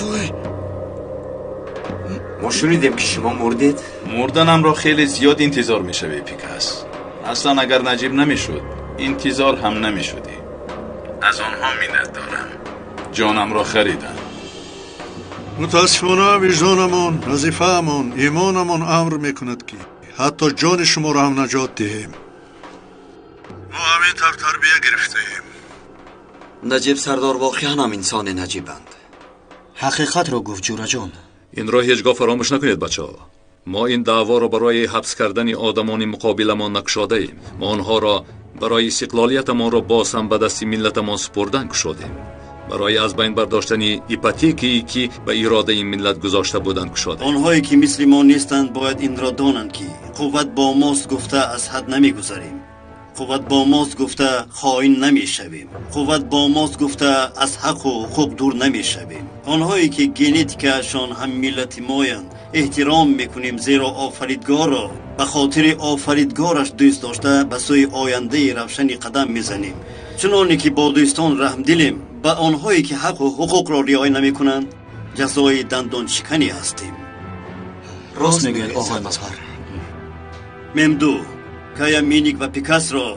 Вой. Мо шунидем ки шумо мурдед. Мурданамро хеле зиёд интизор мешавӣ, Пикас. Аслан агар Наҷиб намешуд, интизор ҳам намешудӣ. Аз онҳо миннат дорам. Ҷонамро хариданд. Мутаассифона виҷдонамон, вазифаамон, имонамон амр мекунад ки ҳатто ҷони шуморо ҳам наҷот диҳем. Мо ҳамин тавр тарбия гирифтаем. Наҷиб сардор воқеан ҳам инсони наҷибанд. Ҳақиқатро гуфт ҷураҷон. Инро ҳеҷ гоҳ фаромӯш накунед, бачаҳо. Мо ин даъворо барои ҳабс кардани одамони муқобиламон накушодаем. Мо онҳоро барои истиқлолиятамонро боз ҳам ба дасти миллатамон супурдан кушодем. Барои аз байн бардоштани ипотекае ки ба иродаи миллат гузошта буданд кушодем. Онҳое ки мисли мо нестанд бояд инро донанд ки қувват бо мост гуфта аз ҳад намегузарем. Қувват бо мост гуфта хоин намешавем. Қувват бо мост гуфта аз ҳаққу ҳуқуқ дур намешавем. Онҳое ки генетикаашон ҳам миллати моянд эҳтиром мекунем, зеро офаридгорро ба хотири офаридгораш дӯст дошта ба сӯи ояндаи равшани қадам мезанем. Чуноне ки бо дӯстон раҳмдилем, ба онҳое ки ҳаққу ҳуқуқро риоя намекунанд ҷазои дандоншиканӣ ҳастем. Рост мегӯяд оғои Мазҳар. Мемду, Кая Миник ва Пикасро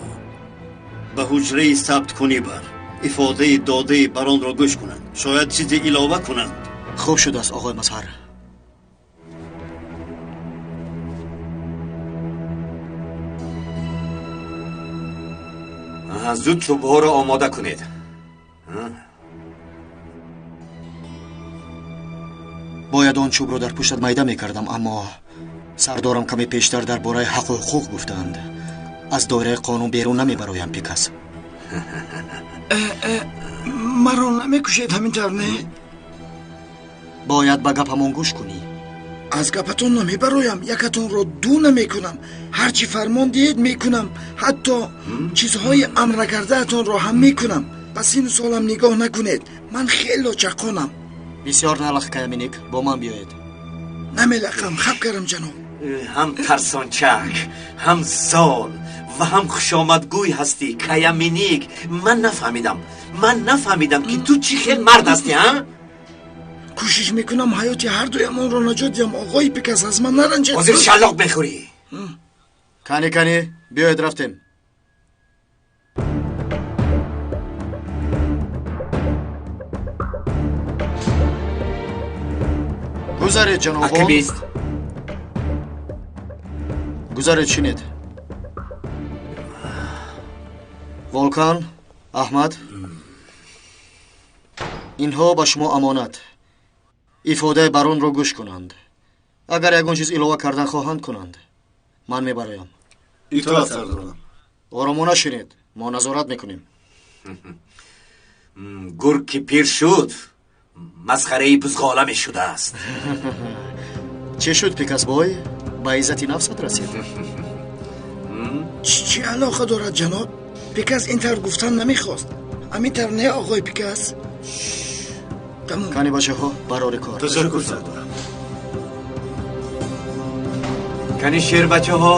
ба ҳуҷраи сабткунӣ бар. Ифодаи додаи баронро гӯш кунанд. Шояд чизе илова кунанд. Хуб шудааст оғои Мазҳар. Зуд чӯбҳоро омода кунед. Бояд он чӯбро дар пуштат майда мекардам, аммо сардорам каме пештар дар бораи ҳаққу ҳуқуқ гуфтанд. Аз доираи қонун берун намебароям, Пикас. Маро намекушед ҳамин тавр, не? Бояд ба гапамон гӯш кунӣ. Аз гапатон намебароям, якатонро ду намекунам. Ҳар чӣ фармон диҳед мекунам, ҳатто чизҳои амр накардаатонро ҳам мекунам. Ба сину солам нигоҳ накунед, ман хело чаққонам. Бисёр налақ, Каяминик, бо ман биёед. Намелақам, хаб кардам ҷаноб. Ҳам тарсончак, ҳам зол ва ҳам хушомадгӯй ҳастӣ, Каяминик. Ман нафаҳмидам ки ту чӣ хел мард ҳастӣ, ҳа? Кӯшиш мекунам ҳаёти ҳар дуямонро наҷот диҳам, оғои Пикас, аз ман наранҷед. Ҳозир шаллоқ мехӯрӣ. Кани, кани, биёед рафтем. Гузаред, ҷанобон. Акибист. Гузаред, шинед. Волкан, Аҳмад, инҳо ба шумо амонат. Ифодаи баронро гӯш кунанд. Агар ягон чиз илова кардан хоҳанд кунанд, ман мебароям. Итоат, сардорам. Оромона шинед, мо назорат мекунем. Гург ки пир шуд, масхараи бузғола мешудааст. Чӣ шуд, Пикасбой? Ба иззати нафсат расид? Чӣ алоқа дорад, ҷаноб? Пикас ин тавр гуфтан намехост. Ҳамин тавр не, оғои Пикас? Кани бачаҳо, барори кор. Ташаккур, сардорам. Кани шер, бачаҳо.